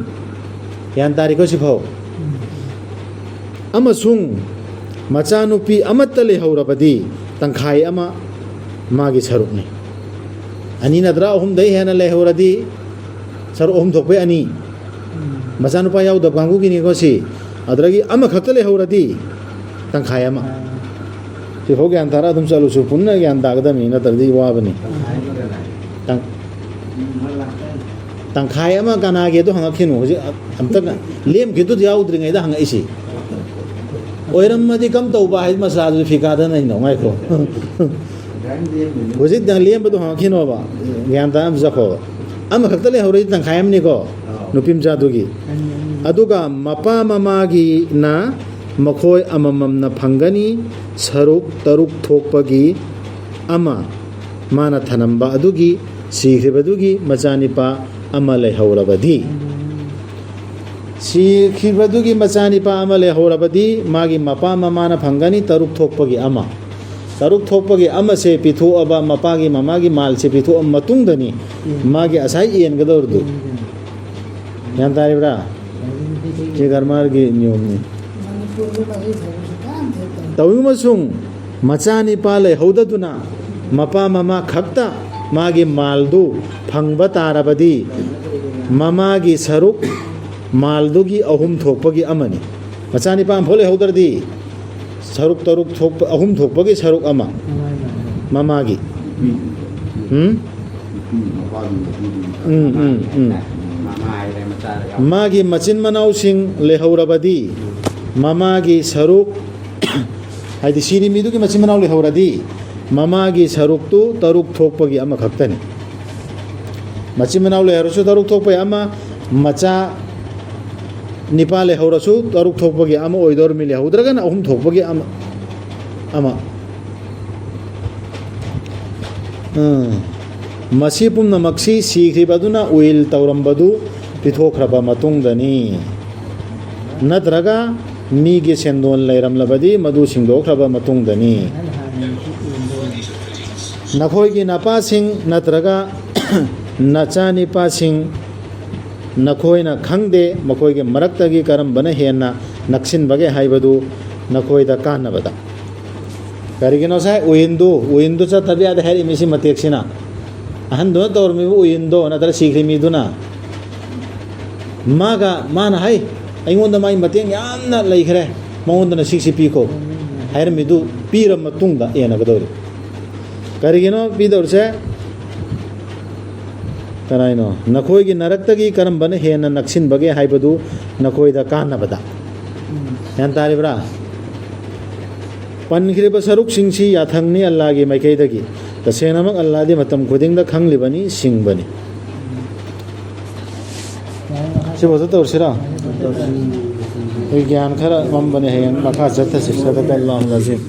ꯒ꯭ꯌꯥꯟ ꯇꯥꯔꯦꯀꯣ ꯁꯤꯐꯥꯎ? ꯑꯃꯁꯨꯡ ꯃꯆꯥꯅꯨꯄꯤ ꯑꯃꯠꯇ ꯂꯩꯍꯧꯔꯕꯗꯤ ꯇꯪꯈꯥꯏ ꯑꯃ ꯃꯥꯒꯤ ꯁꯔꯨꯛꯅꯤ꯫ ꯑꯅꯤ ꯅꯠꯇ꯭ꯔ ꯑꯍꯨꯝꯗꯩ ꯍꯦꯟꯅ ꯂꯩꯍꯧꯔꯗꯤ ꯁꯔꯨꯛ ꯑꯍꯨꯝ ꯊꯣꯛꯄꯩ ꯑꯅꯤ꯫ ꯃꯆꯥꯅꯨꯄꯥ ꯌꯥꯎꯗꯕ ꯀꯥꯡꯕꯨꯒꯤꯅꯤꯀꯣ ꯁꯤ꯫ ꯑꯗꯨꯗꯒꯤ ꯑꯃꯈꯛꯇ ꯂꯩꯍꯧꯔꯗꯤ ꯇꯪꯈꯥꯏ ꯑꯃ꯫ ꯁꯤꯐꯥꯎ ꯒ꯭ꯌꯥꯟ ꯇꯥꯔ ꯑꯗꯨꯝ ꯆꯠꯂꯨꯁꯨ, ꯄꯨꯟꯅ ꯒ꯭ꯌꯥꯟ ꯇꯥꯒꯗꯕꯅꯤ, ꯅꯠꯇ꯭ꯔꯗꯤ ꯋꯥꯕꯅꯤ꯫ ꯇꯪ-, ꯇꯪꯈꯥꯏ ꯑꯃ ꯀꯅꯥꯒꯤ ꯑꯗꯨ ꯍꯪꯉꯛꯈꯤꯅꯣ, ꯍꯧꯖꯤꯛ ꯑꯝꯇ ꯂꯦꯝꯈꯤꯗꯨ ꯌꯥꯎꯗ꯭ꯔꯤꯉꯩꯗ ꯍꯪꯉꯛꯏꯁꯤ꯫ ꯑꯣꯏꯔꯝꯃꯗꯤ ꯀꯝ ꯇꯧꯕ ꯍꯥꯏ ꯃꯆꯥꯗꯨꯗꯤ ꯐꯤꯀꯥꯗ ꯅꯩꯅꯣ, ꯉꯥꯏꯈꯣ꯫ ꯍꯧꯖꯤꯛ ꯅꯪ ꯂꯦꯝꯕꯗꯣ ꯍꯪꯉꯛꯈꯤꯅꯣꯕ, ꯒ꯭ꯌꯥꯟ ꯇꯥꯅ ꯑꯝꯇ ꯆꯠꯈꯣꯕ꯫ ꯑꯃꯈꯛꯇ ꯂꯩꯍꯧꯔꯗꯤ ꯇꯪꯈꯥꯏ ꯑꯃꯅꯤꯀꯣ, ꯅꯨꯄꯤ ꯃꯆꯥꯗꯨꯒꯤ꯫ ꯑꯗꯨꯒ ꯃꯄꯥ ꯃꯃꯥꯒꯤꯅ ꯃꯈꯣꯏ ꯑꯃꯃꯝꯅ ꯐꯪꯒꯅꯤ, ꯁꯔꯨꯛ ꯇꯔꯨꯛ ꯊꯣꯛꯄꯒꯤ ꯑꯃ ꯃꯥꯅ ꯊꯅꯝꯕ ꯑꯗꯨꯒꯤ ꯁꯤꯈ꯭ꯔꯤꯕꯗꯨꯒꯤ ꯃꯆꯥꯅꯤꯄꯥ ꯑꯃ ꯂꯩꯍꯧꯔꯕꯗꯤ꯫ ꯁꯤꯈꯤꯕꯗꯨꯒꯤ ꯃꯆꯥꯅꯤꯄꯥ ꯑꯃ ꯂꯩꯍꯧꯔꯕꯗꯤ ꯃꯥꯒꯤ ꯃꯄꯥ ꯃꯃꯥꯅ ꯐꯪꯒꯅꯤ ꯇꯔꯨꯛ ꯊꯣꯛꯄꯒꯤ ꯑꯃ꯫ ꯇꯔꯨꯛ ꯊꯣꯛꯄꯒꯤ ꯑꯃꯁꯦ ꯄꯤꯊꯣꯛꯑꯕ, ꯃꯄꯥꯒꯤ ꯃꯃꯥꯒꯤ ꯃꯥꯜꯁꯦ ꯄꯤꯊꯣꯛꯑꯕ ꯃꯇꯨꯡꯗꯅꯤ ꯃꯥꯒꯤ ꯑꯁꯥꯏ ꯌꯦꯟꯒꯗꯧꯔꯤꯗꯨ꯫ ꯒ꯭ꯌꯥꯟ ꯇꯥꯔꯤꯕ꯭ꯔꯥ? ꯁꯤ ꯒ꯭ꯔꯃꯥꯔꯒꯤ ꯅꯤꯌꯣꯝꯅꯤ꯫ ꯇꯧꯏꯒꯨꯝꯕꯁꯨꯡ ꯃꯆꯥꯅꯤꯄꯥ ꯂꯩꯍꯧꯗꯗꯨꯅ ꯃꯄꯥ ꯃꯃꯥ ꯈꯛꯇ ꯃꯥꯒꯤ ꯃꯥꯜꯗꯨ ꯐꯪꯕ ꯇꯥꯔꯕꯗꯤ ꯃꯃꯥꯒꯤ ꯁꯔꯨꯛ ꯃꯥꯜꯗꯨꯒꯤ ꯑꯍꯨꯝ ꯊꯣꯛꯄꯒꯤ ꯑꯃꯅꯤ꯫ ꯃꯆꯥꯅꯤꯄꯥ ꯑꯃꯐꯥꯎ ꯂꯩꯍꯧꯗ꯭ꯔꯗꯤ ꯁꯔꯨꯛ ꯇꯔꯨꯛ ꯊꯣꯛꯄ, ꯑꯍꯨꯝ ꯊꯣꯛꯄꯒꯤ ꯁꯔꯨꯛ ꯑꯃ ꯃꯃꯥꯒꯤ꯫ ꯎꯝ? ꯎꯝ, ꯎꯝ, ꯎꯝ꯫ ꯃꯥꯒꯤ ꯃꯆꯤꯟ ꯃꯅꯥꯎꯁꯤꯡ ꯂꯩꯍꯧꯔꯕꯗꯤ ꯃꯃꯥꯒꯤ ꯁꯔꯨꯛ, ꯍꯥꯏꯗꯤ ꯁꯤꯔꯤ ꯃꯤꯗꯨꯒꯤ ꯃꯆꯤꯟ ꯃꯅꯥꯎ ꯂꯩꯍꯧꯔꯗꯤ ꯃꯃꯥꯒꯤ ꯁꯔꯨꯛꯇꯨ ꯇꯔꯨꯛ ꯊꯣꯛꯄꯒꯤ ꯑꯃꯈꯛꯇꯅꯤ꯫ ꯃꯆꯤꯟ ꯃꯅꯥꯎ ꯂꯩꯍꯧꯔꯁꯨ ꯇꯔꯨꯛ ꯊꯣꯛꯄꯒꯤ ꯑꯃ, ꯃꯆꯥ ꯅꯤꯄꯥ ꯂꯩꯍꯧꯔꯁꯨ ꯇꯔꯨꯛ ꯊꯣꯛꯄꯒꯤ ꯑꯃ ꯑꯣꯏꯗꯧꯔꯤꯃꯤ, ꯂꯩꯍꯧꯗ꯭ꯔꯒꯅ ꯑꯍꯨꯝ ꯊꯣꯛꯄꯒꯤ ꯑꯃ, ꯑꯃ꯫ ꯎꯝ꯫ ꯃꯁꯤ ꯄꯨꯝꯅꯃꯛꯁꯤ ꯁꯤꯈ꯭ꯔꯤꯕꯗꯨꯅ ꯎꯏꯜ ꯇꯧꯔꯝꯕꯗꯨ ꯄꯤꯊꯣꯛꯈ꯭ꯔꯕ ꯃꯇꯨꯡꯗꯅꯤ, ꯅꯠꯇ꯭ꯔꯒ ꯃꯤꯒꯤ ꯁꯦꯟꯗꯣꯟ ꯂꯩꯔꯝꯂꯕꯗꯤ ꯃꯗꯨ ꯁꯤꯡꯗꯣꯛꯈ꯭ꯔꯕ ꯃꯇꯨꯡꯗꯅꯤ꯫ ꯅꯈꯣꯏꯒꯤ ꯅꯄꯥꯁꯤꯡ ꯅꯠꯇ꯭ꯔꯒ ꯅꯆꯥꯅꯤꯄꯥꯁꯤꯡ ꯅꯈꯣꯏꯅ ꯈꯪꯗꯦ, ꯃꯈꯣꯏꯒꯤ ꯃꯔꯛꯇꯒꯤ ꯀꯔꯝꯕꯅ ꯍꯦꯟꯅ ꯅꯛꯁꯤꯟꯕꯒꯦ ꯍꯥꯏꯕꯗꯨ ꯅꯈꯣꯏꯗ ꯀꯥꯟꯅꯕꯗ꯫ ꯀꯔꯤꯒꯤꯅꯣ ꯉꯁꯥꯏ ꯎꯌꯤꯟꯗꯨ, ꯎꯌꯤꯟꯗꯨ ꯆꯠꯇꯕ ꯌꯥꯗꯦ ꯍꯥꯏꯔꯤꯕ ꯃꯤꯁꯤ ꯃꯇꯦꯛꯁꯤꯅ? ꯑꯍꯟꯗꯨꯅ ꯇꯧꯔꯝꯃꯤꯕ ꯎꯌꯤꯟꯗꯣ ꯅꯠꯇ꯭ꯔ ꯁꯤꯈ꯭ꯔꯤ ꯃꯤꯗꯨꯅ? ꯃꯥꯒ, ꯃꯥꯅ ꯍꯥꯏ, "ꯑꯩꯉꯣꯟꯗ ꯃꯥꯒꯤ ꯃꯇꯦꯡ ꯌꯥꯝꯅ ꯂꯩꯈ꯭ꯔꯦ, ꯃꯉꯣꯟꯗꯅ ꯁꯤꯛꯁꯤ ꯄꯤꯈꯣ" ꯍꯥꯏꯔꯝꯃꯤꯗꯨ ꯄꯤꯔ ꯃꯇꯨꯡꯗ ꯌꯦꯟꯅꯒꯗꯧꯔꯤ꯫ ꯀꯔꯤꯒꯤꯅꯣ ꯄꯤꯗꯧꯔꯤꯁꯦ? ꯀꯅꯥꯅꯣ? ꯅꯈꯣꯏꯒꯤ ꯅꯔꯛꯇꯒꯤ ꯀꯔꯝꯕꯅ ꯍꯦꯟꯅ ꯅꯛꯁꯤꯟꯕꯒꯦ ꯍꯥꯏꯕꯗꯨ ꯅꯈꯣꯏꯗ ꯀꯥꯟꯅꯕꯗ꯫ ꯒ꯭ꯌꯥꯟ ꯇꯥꯔꯤꯕ꯭ꯔꯥ? ꯄꯟꯈ꯭ꯔꯤꯕ ꯁꯔꯨꯛꯁꯤꯡꯁꯤ ꯌꯥꯊꯪꯅꯤ ꯑꯜꯂꯥꯒꯤ ꯃꯥꯏꯀꯩꯗꯒꯤ꯫ ꯇꯁꯦꯡꯅꯃꯛ ꯑꯜꯂꯥꯗꯤ ꯃꯇꯝ ꯈꯨꯗꯤꯡꯗ ꯈꯪꯂꯤꯕꯅꯤ, ꯁꯤꯡꯕꯅꯤ꯫ ꯁꯤꯐꯥꯎꯗ ꯇꯧꯔꯁꯤꯔꯣ? ꯑꯩ ꯒ꯭ꯌꯥꯟ ꯈꯔ ꯃꯝꯕꯅꯦ, ꯍꯌꯦꯡ ꯃꯈꯥ ꯆꯠꯊꯁꯤ꯫ ꯁꯗꯀꯜꯂꯥꯍꯨꯜ ꯑꯖꯤꯝ꯫